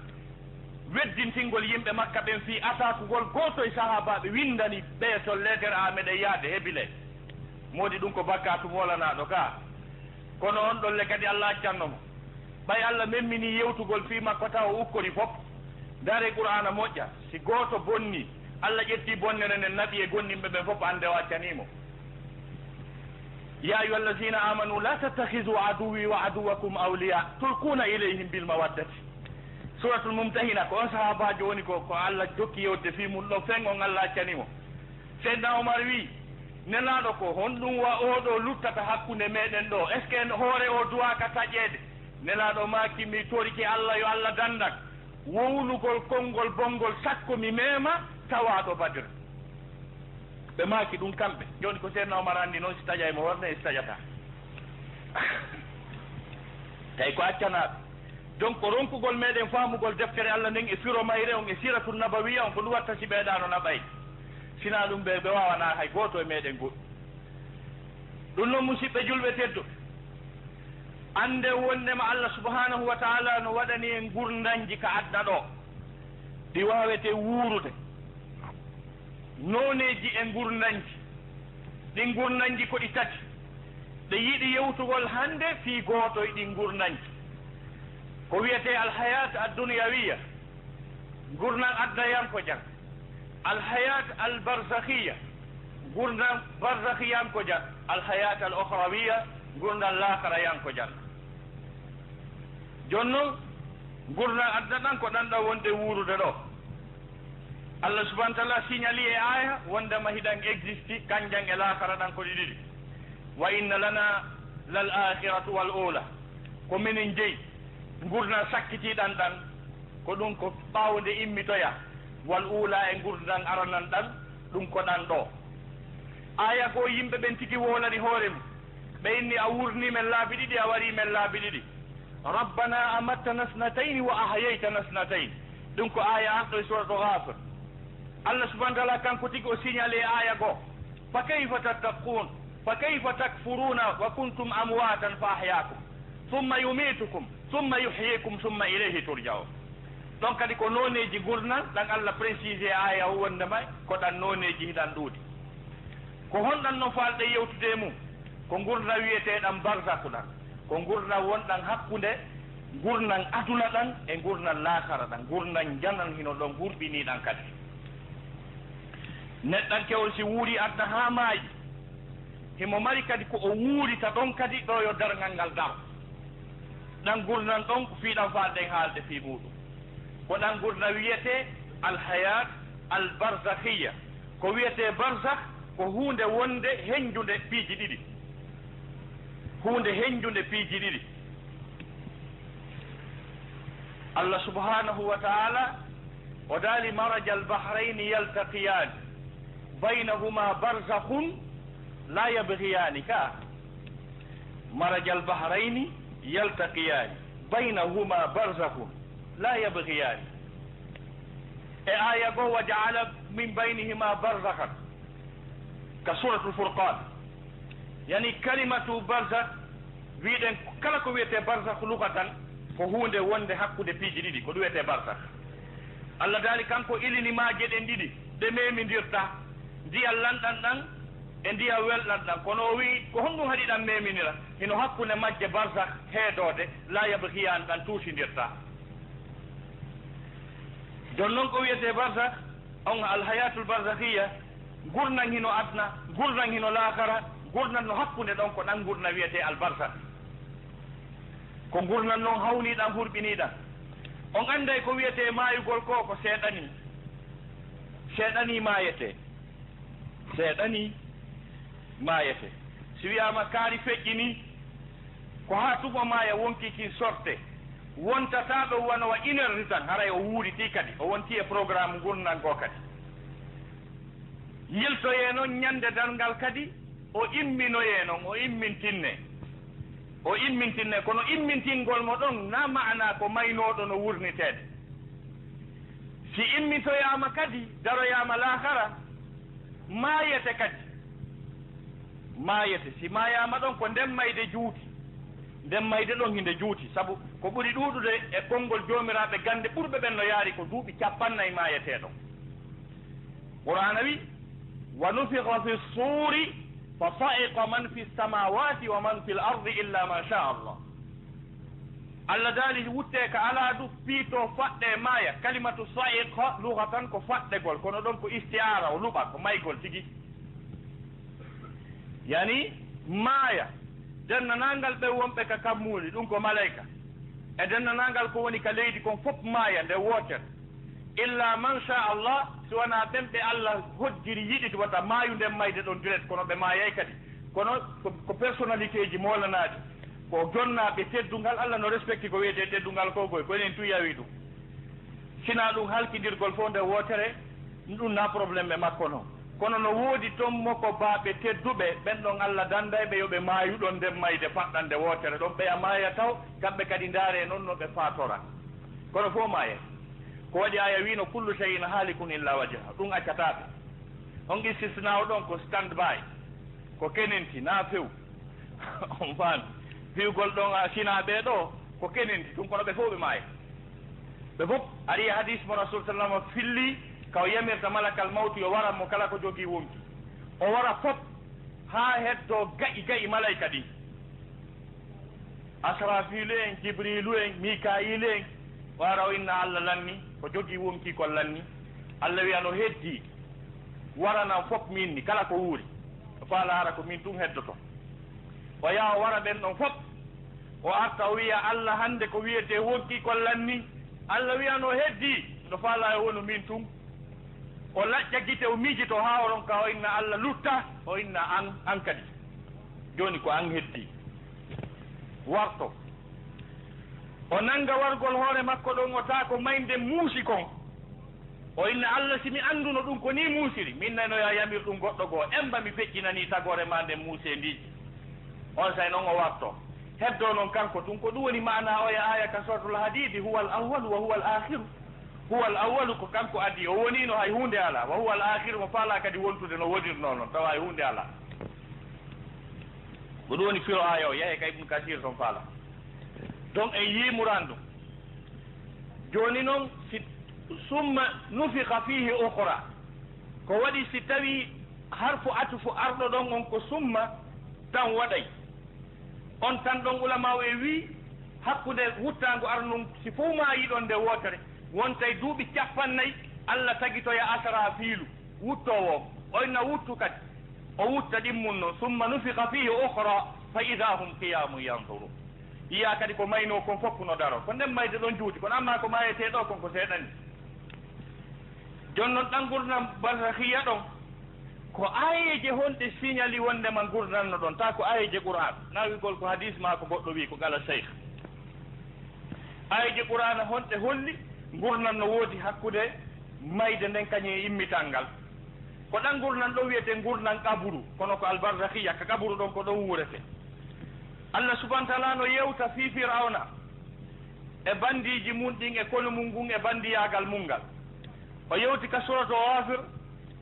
weddintingol yimɓe Makka ɓen fii atakugol gooto e sahaabaaɓe, windani ɓe to leetere, a meɗen yaade hebile. Moodi ɗum ko bakkaatu moolanaaɗo ka. Kono on ɗolle kadi Allah accanno mo. Ɓay Allah memmini yewtugol fii makko tawa o ukkori fof. Ndaaree Qur'aana moƴƴa. Si gooto bonni, Allah ƴetti bonnere nden naɓi e gomɗinɓe ɓen fof, annde o accanii mo. "Ya ayyuhallazina amanu la tattakhidhu aduwwi wa aduwwakum awliya tulquna ilayhim bil mawaddati." Suratul Mumtahina, ko on sahaabaajo woni ko, ko Allah jokki yewtude fii mum ɗo, fen on Allah accanii mo. Seydina Omar wi, Nelaaɗo, ko honɗum wa oo ɗoo luttata hakkunde meɗen ɗoo? Est-ce que hoore oo duwaaka taƴeede? Nelaaɗo maaki, mi torike Allah, yo Allah dandan wowlugol konngol bonngol, sakko mi meema tawaaɗo Badr. Ɓe maaki ɗum kamɓe. Jooni ko Seydina Omar anndi noon, si taƴay mo hoore nden, si taƴataa. Tawi ko accanaaɓe. Donc, ko ronkugol meɗen faamugol deftere Allah nden e firo mayre on e Siratun Nabawiyya on, ko ɗum watta si ɓe ɗaano naɓay. Sinaa ɗum ɓe, ɓe waawanaa hay gooto e meɗen goɗɗum. Ɗum noon, musiɓɓe julɓe tedduɓe, anndee wonndema Allah subhanahu wa taala no waɗani en ngurndanji ka aduna ɗo, ɗi waawetee wuurude. Nooneeji e ngurndanji. Ɗin ngurndanji ko ɗi tati. Ɗe yiɗi yewtugol hannde fii gooto e ɗin ngurndanji. Ko wiyetee alhayat addunyawiya, ngurndan addayankojan. Alhayat albarzakhiya, ngurndan barzakhiyankojan. Alhayat al-ukhrawiya, ngurndan laakharayankojan. Jooni non, ngurndan aduna ɗan ko ɗan ɗan wonde wuurude ɗo. Allah subhanahu wa taala signali e aaya wondema hiɗan existe, kanjan e laakhara ɗan ko ɗi ɗiɗi. "Wa inna lana lal akhiratu wal ula." Ko minen jeyi ngurndan sakkitiiɗan ɗan, ko ɗum ko ɓaawo nde immitoya. Wal uulaa, e ngurndan aranan ɗan, ɗun ko ɗan ɗoo. Aaya goo, yimɓe ɓen tigi woolani hoore mun. Ɓe inni, a wurnii men laabi ɗiɗi, a warii men laabi ɗiɗi. Rabbanaa amattanaa isnatayni wa ahyaytanaa isnatayni. Ɗun ko aaya arɗo e suuratu Gaafir. Allah subhaanahu wa ta'aalaa kanko tigi o signalé aaya goo. Fa kayfa tattaquun, fa kayfa takfuruuna wa kuntum amwaatan fa ahyaakum, summa yumiitukum, summa yuhyiikum, summa ilayhi turja'uun. Ɗon kadi ko nooneeji ngurndan ɗan Allah précisé aaya o wonndema ko ɗan nooneeji hiɗan ɗuuɗi. Ko honɗan non faalɗen yewtude e mun? Ko ngurndan wi'eteeɗan barzakh ɗan. Ko ngurndan wonɗan hakkunde ngurndan aduna ɗan e ngurndan laakara ɗan. Ngurndan njanan hino ɗon hurɓinii ɗan kadi. Neɗɗanke on si wuurii aduna haa maayi, himo mari kadi ko o wuurita ɗon kadi ɗo yo darngal ngal daro. Ɗan ngurndan ɗon ko fii ɗan faalɗen haalde fii muuɗum. Ko ɗan ngurndan wi'etee al hayat al barzakhiyya. Ko wi'etee barzakh ko huunde wonde henjunde piiji ɗiɗi. Huunde henjunde piiji ɗiɗi. Allah subhaanahu wa ta'aalaa o daali, marajal bahrayni yaltaqiyaani, baynahuma barzakhun la yabghiyaani ka. Marajal bahrayni yaltaqiyaani, baynahuma barzakhun la yabghiyaani. E aaya goo, wa ja'ala min baynihima barzakhan, ka Suuratul Furqaan. Yani kalimatu barzakh, wi'uɗen kala ko wi'etee barzakh lugatan, ko huunde wonde hakkunde piiji ɗiɗi, ko ɗum wi'etee barzakh. Allah daali kanko ilini maaje ɗen ɗiɗi, ɗe memindirta, ndiyan lanɗan ɗan e ndiyan welɗan ɗan. Kono o wi'i, ko honɗum haɗi ɗan meminira? Hino hakkunde majje barzakh heedoode, la yabghiyaan, ɗan tuusindirta. Jon non ko wi'etee barzakh, on alhayatul barzakhiyya, ngurndan hino aduna, ngurndan hino laakara, ngurndan no hakkunde ɗon, ko ɗan ngurndan wi'etee albarzakh. Ko ngurndan non hawniiɗan, hurɓiniiɗan. On annday ko wi'etee maayugol ko, ko seeɗanii. Seeɗanii maayetee. Seeɗanii maayete. Si wiyaama kaari feƴƴinii, ko haa tuma maaya wonkii kin sorte. Wontataa ɗon wano wa une heure de temps, haray o wuuritii kadi, o wontii e programme ngurndan goo kadi. Yiltoyee non ñande darngal kadi, o imminoyee non, o immintinnee. O immintinnee, kono immintingol mo ɗon, na maanaa ko maynooɗo no wurniteede. Si immintoyaama kadi, daroyaama laakara, maayete kadi. Maayete. Si maayaama ɗon, ko nden mayde juuti. Nden mayde ɗon hinde juuti. Sabu ko ɓuri ɗuuɗude e konngol joomiraaɓe gannde ɓurɓe ɓen no yaari ko duuɓi cappannayi maayetee ɗon. Qur'aana wi, wa nufikha fi suuri fa sa'iqa man fi samaawaati wa man fil ardi illa man shaa Allah. Allah daali, wuttee ka alaa du, piitoo, faɗɗee, maaya. Kalimatu sa'iqa lugatan ko faɗɗegol, kono ɗon ko isti'aara, o luɓa, ko maygol tigi. Yani, maaya. Denndaangal ɓen wonɓe ka kammuuli, ɗum ko malayka. E denndaangal ko woni ka leydi kon fof maaya nde wootere. Illa man sha Allah, si wonaa ɓen ɓe Allah hojjiri, yiɗi, wata maayu nden mayde ɗon direct, kono ɓe maayay kadi. Kono ko, ko personnalité ji moolanaaɗi, ko jonnaaɓe teddungal, Allah no respecti ko wiyetee teddungal ko koy, ko enen tun yawi ɗum. Sinaa ɗum halkindirgol fof nde wootere, ɗum na problème e makko non. Kono no woodi ton mo ko baaɓe tedduɓe, ɓen ɗon Allah danday ɓe yo ɓe maayu ɗon nden mayde faɗɗande wootere ɗon, ɓeya maaya taw, kamɓe kadi ndaaree non no ɓe faatora. Kono fof maayay. Ko waɗi aaya wiino, "Kullu shay'in haalikun illa wajha." Ɗum accataa ɓe. On istisnaa o ɗon ko stand by. Ko kenenti, na few. On faami? Fiyugol ɗon a sinaa ɓee ɗoo, ko kenenti. Ɗum kono ɓe fof ɓe maaya. Ɓe fof, ari e hadis mo Rasul sallallahu alaihi wasallam filli, ka o yamirta malakal mawtu yo waran mo kala ko jogii wonki. O wara fof, haa heddoo ga'i ga'i malayka ɗin. Asrafiilu en, Jibriilu en, Mikaa'iilu en, o ara o inna Allah lanni, ko jogii wonkii kon lanni. Allah wi'a no heddii, waranan fof min ni, kala ko wuuri. O faala hara ko min tun heddoto. O yaha o wara ɓen ɗon fof. O arta o wi'a Allah hannde ko wi'etee wonkii kon lanni. Allah wi'a no heddii, no faala e wonu min tun. O laƴƴa gite, o miijito haa o ronka, o inna Allah lutta, o inna an, an kadi. Jooni ko an heddii. Warto. O nannga wargol hoore makko ɗon, o taa ko maynde muusi kon. O inna Allah, si mi annduno ɗum ko nii muusiri, mi innaynoyaa yamir ɗum goɗɗo goo, emba mi feƴƴinanii tagoore maa nden muuseendiiji. Onsay non o warto. Heddoo non kanko tun, ko ɗum woni maanaa oya aaya ka Suratul Hadiidi, "Huwal awwalu wa huwal aakhiru." Huwal awwalu ko kanko adii, o woniino hay huunde alaa. Wa huwal aakhiru, mo faalaa kadi wontude no wonirnoo non, tawa hay huunde alaa. Ko ɗum woni firo aaya o, yahee ka Ibnu Kasiir ton faalaa. Donc en yiimuran ɗum. Jooni non, si, "Summa nufikha fiihi ukhra." Ko waɗi si tawii harfu atfu arɗo ɗon on ko summa tan waɗay? On tan ɗon ulamaaw e wii, hakkunde wuttaango arnun, si fow maayii ɗon nde wootere, wontay duuɓi cappannayi, Allah tagitoya Asrafiilu, wuttoowo on. O inna wuttu kadi. O wutta ɗimmun non. "Summa nufikha fiihi ukhra fa idha hum qiyamun yanzurun." Yiyaa kadi ko maynoo kon fof no daro. Ko nden mayde ɗon juuti, kono amma ko maayetee ɗoo kon ko seeɗani. Jon non ɗan ngurndan barzakhiya ɗon, ko aayeeje honɗe siñali wondema ngurndan no ɗon? Taa ko aayeeje Qur'aan, naa wi'gol ko hadiis maa ko goɗɗo wi'i, ko qala sheykh. Aayeeje Qur'aana honɗe holli ngurndan no woodi hakkunde mayde nden kañum e immital ngal? Ko ɗan ngurndan ɗon wi'etee ngurndan qaburu, kono ko albarzakhiya, ka qaburu ɗon ko ɗon wuuretee. Allah subhanahu wa ta'ala no yewta fii Fir'awna e bandiiji mun ɗin e konu mun ngun e bandiyaagal mun ngal. O yewti ka Suratu Ghafir,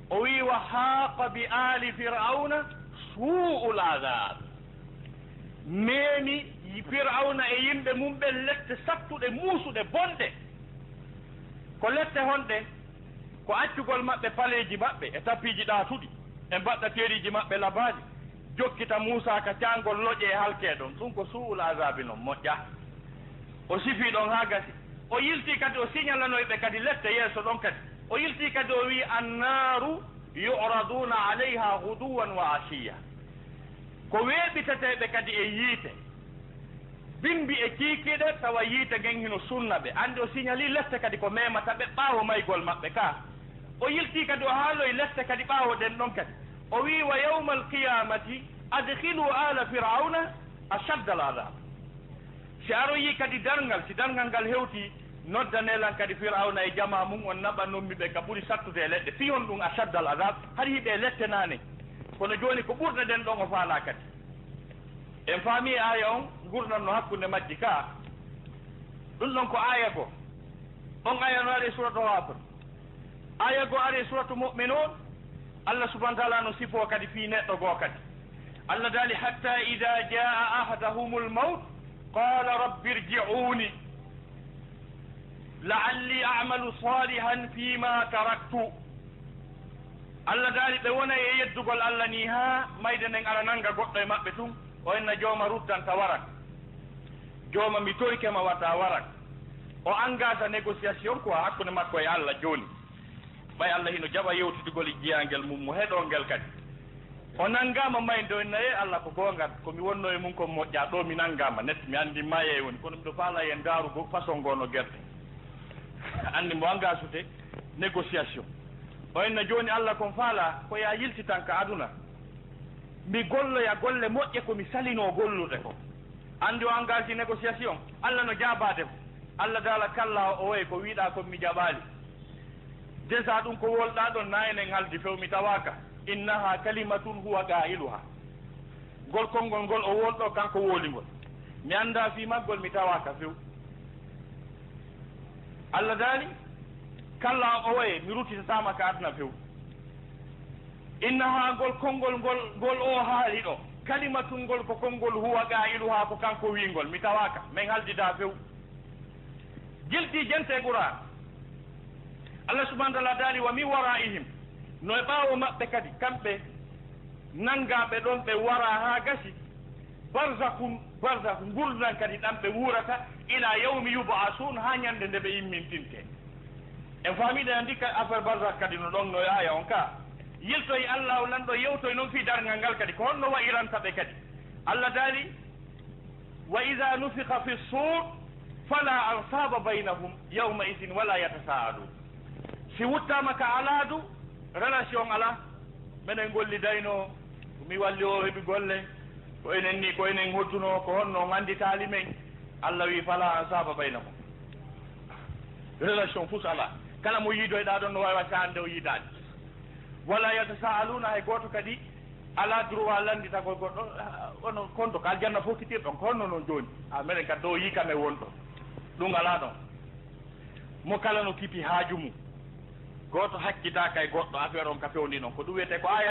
o wi'i, "Wa haaqa bi aali Fir'awna suu'ul adhaab." Meemi Fir'awna e yimɓe mun ɓen lette sattuɗe, muusuɗe, bonɗe. Ko lette honɗe? Ko accugol maɓɓe paleeji maɓɓe e tapiiji ɗaatuɗi, e mbaɗɗateeriiji maɓɓe labaaji, jokkita Muusaa ka caangol loƴe e halkee ɗon. Ɗum ko suu'ul azaabi non, moƴƴaa. O sifii ɗon haa gasi. O yiltii kadi, o siñalanoyi ɓe kadi lette yeeso ɗon kadi. O yiltii kadi, o wi'i, "Annaaru yu'raduuna alayha ghuduwwan wa ashiyya." Ko weeɓitetee ɓe kadi e yiite. Bimbi e kiikiiɗe, tawa yiite ngen hino sunna ɓe. Anndi o siñalii lette kadi ko meemata ɓe ɓaawo maygol maɓɓe ka. O yiltii kadi, o haaloyi lette kadi ɓaawo ɗen ɗon kadi. O wi'i, "Wa yawmal qiyaamati adkhilu aala Fir'awna ashaddal adhaab." Si aroyii kadi darngal, si darngal ngal hewtii, noddanee lan kadi Fir'awna e jamaa mun on, naɓanun mi ɓe ka ɓuri sattude e lette. Fii honɗun ashaddal adhaab? Hari hiɓe e lette naane. Kono jooni ko ɓurɗe ɗen ɗon o faalaa kadi. En faamii aaya on, ngurndan no hakkunde majji ka. Ɗun ɗon ko aaya goo. On aaya no ari e Suratu Ghafir. Aaya goo ari e Suratu Mu'minuun. Allah subhanahu wa ta'ala no sifoo kadi fii neɗɗo goo kadi. Allah daali, "Hatta idha jaa ahadahumul mawt, qala rabbi irji'uni." "La'alli a'malu salihan fima taraktu." Allah daali ɓe wonay e yeddugol Allah nii haa mayde nden ara nanga goɗɗo e maɓɓe tun, o inna, "Jooma, ruttan ta waran. Jooma, mi torike ma, wata waran." O engage négociation quoi hakkunde makko e Allah jooni. Ɓay Allah hino jaɓa yewtidugol e jiyaangel mum mo heɗoo ngel kadi. O nanngaama mayde, o inna, "Ee Allah, ko goonga, ko mi wonnoo e mum kon moƴƴaa, ɗoo mi nanngaama net, mi anndi maayay woni, kono miɗo faalaa en ndaarugol façon ngoo no gerte." Anndi mo engage ude négociation. O inna, "Jooni Allah, kon faalaa ko yaa yiltitan ka aduna, mi golloya golle moƴƴe ko mi salinoo gollude ko." Anndi o engage négociation, Allah no jaabaade mo. Allah daala, "Kallaa, o wayi ko wiiɗaa kon mi jaɓaali. Déjà ɗum ko wolɗaa ɗon, na enen haldi few, mi tawaaka. Innaha kalimatun huwa qailuha." Ngol konngol ngol o wolɗoo, kanko wooli ngol. Mi anndaa fii maggol, mi tawaaka few. Allah daali, "Kallaa, o waye, mi ruttitataama ka aduna few." Innaha, ngol konngol ngol, ngol o haali ɗo, kalimatun, ngol ko konngol, huwa qailuha, ko kanko wiingol, mi tawaaka, men haldidaa few. Jiltii jente Qur'aan. Allah subhanahu wa ta'ala daali, "Wa min wara'ihim", no e ɓaawo maɓɓe kadi, kamɓe nanngaaɓe ɗon, ɓe wara haa gasi, "barzakhun", barzakh, ngurndan kadi ɗan ɓe wuurata, "ila yawmi yub'asun", haa ñannde nde ɓe immintintee. En faamii ɗen, anndi ka affaire barzakh kadi no ɗon, no e aaya on ka. Yiltoyi Allah o lanɗo yewtoyi non fii darngal ngal kadi, ko honno wa'iranta ɓe kadi. Allah daali, "Wa idha nufikha fi sur, fala ansaba baynahum yawma idhin wala yatasaalun." Si wuttaama ka alaadu, relation alaa. Menen ngollidayno, ko mi walli o heɓi golle, ko enen ni, ko enen hodduno, ko honno on annditaali men? Allah wi, "Fala ansaba baynahum." Relation fus alaa. Kala mo yiidoyɗaa ɗon no waawi waɗde hannde o yiidaani. Wala yatasaaluna, hay gooto kadi alaa droit lannditagol goɗɗo, "Ah, onon konto ko aljanna fof kitirɗon, ko honno noon jooni? Ah, meɗen kadi ɗo yii kam e wonɗo." Ɗum alaa ɗon. Mo kala no kipi haaju mum. Gooto hakkitaaka e goɗɗo affaire on ka fewndi ɗon. Ko ɗum wiyetee ko aya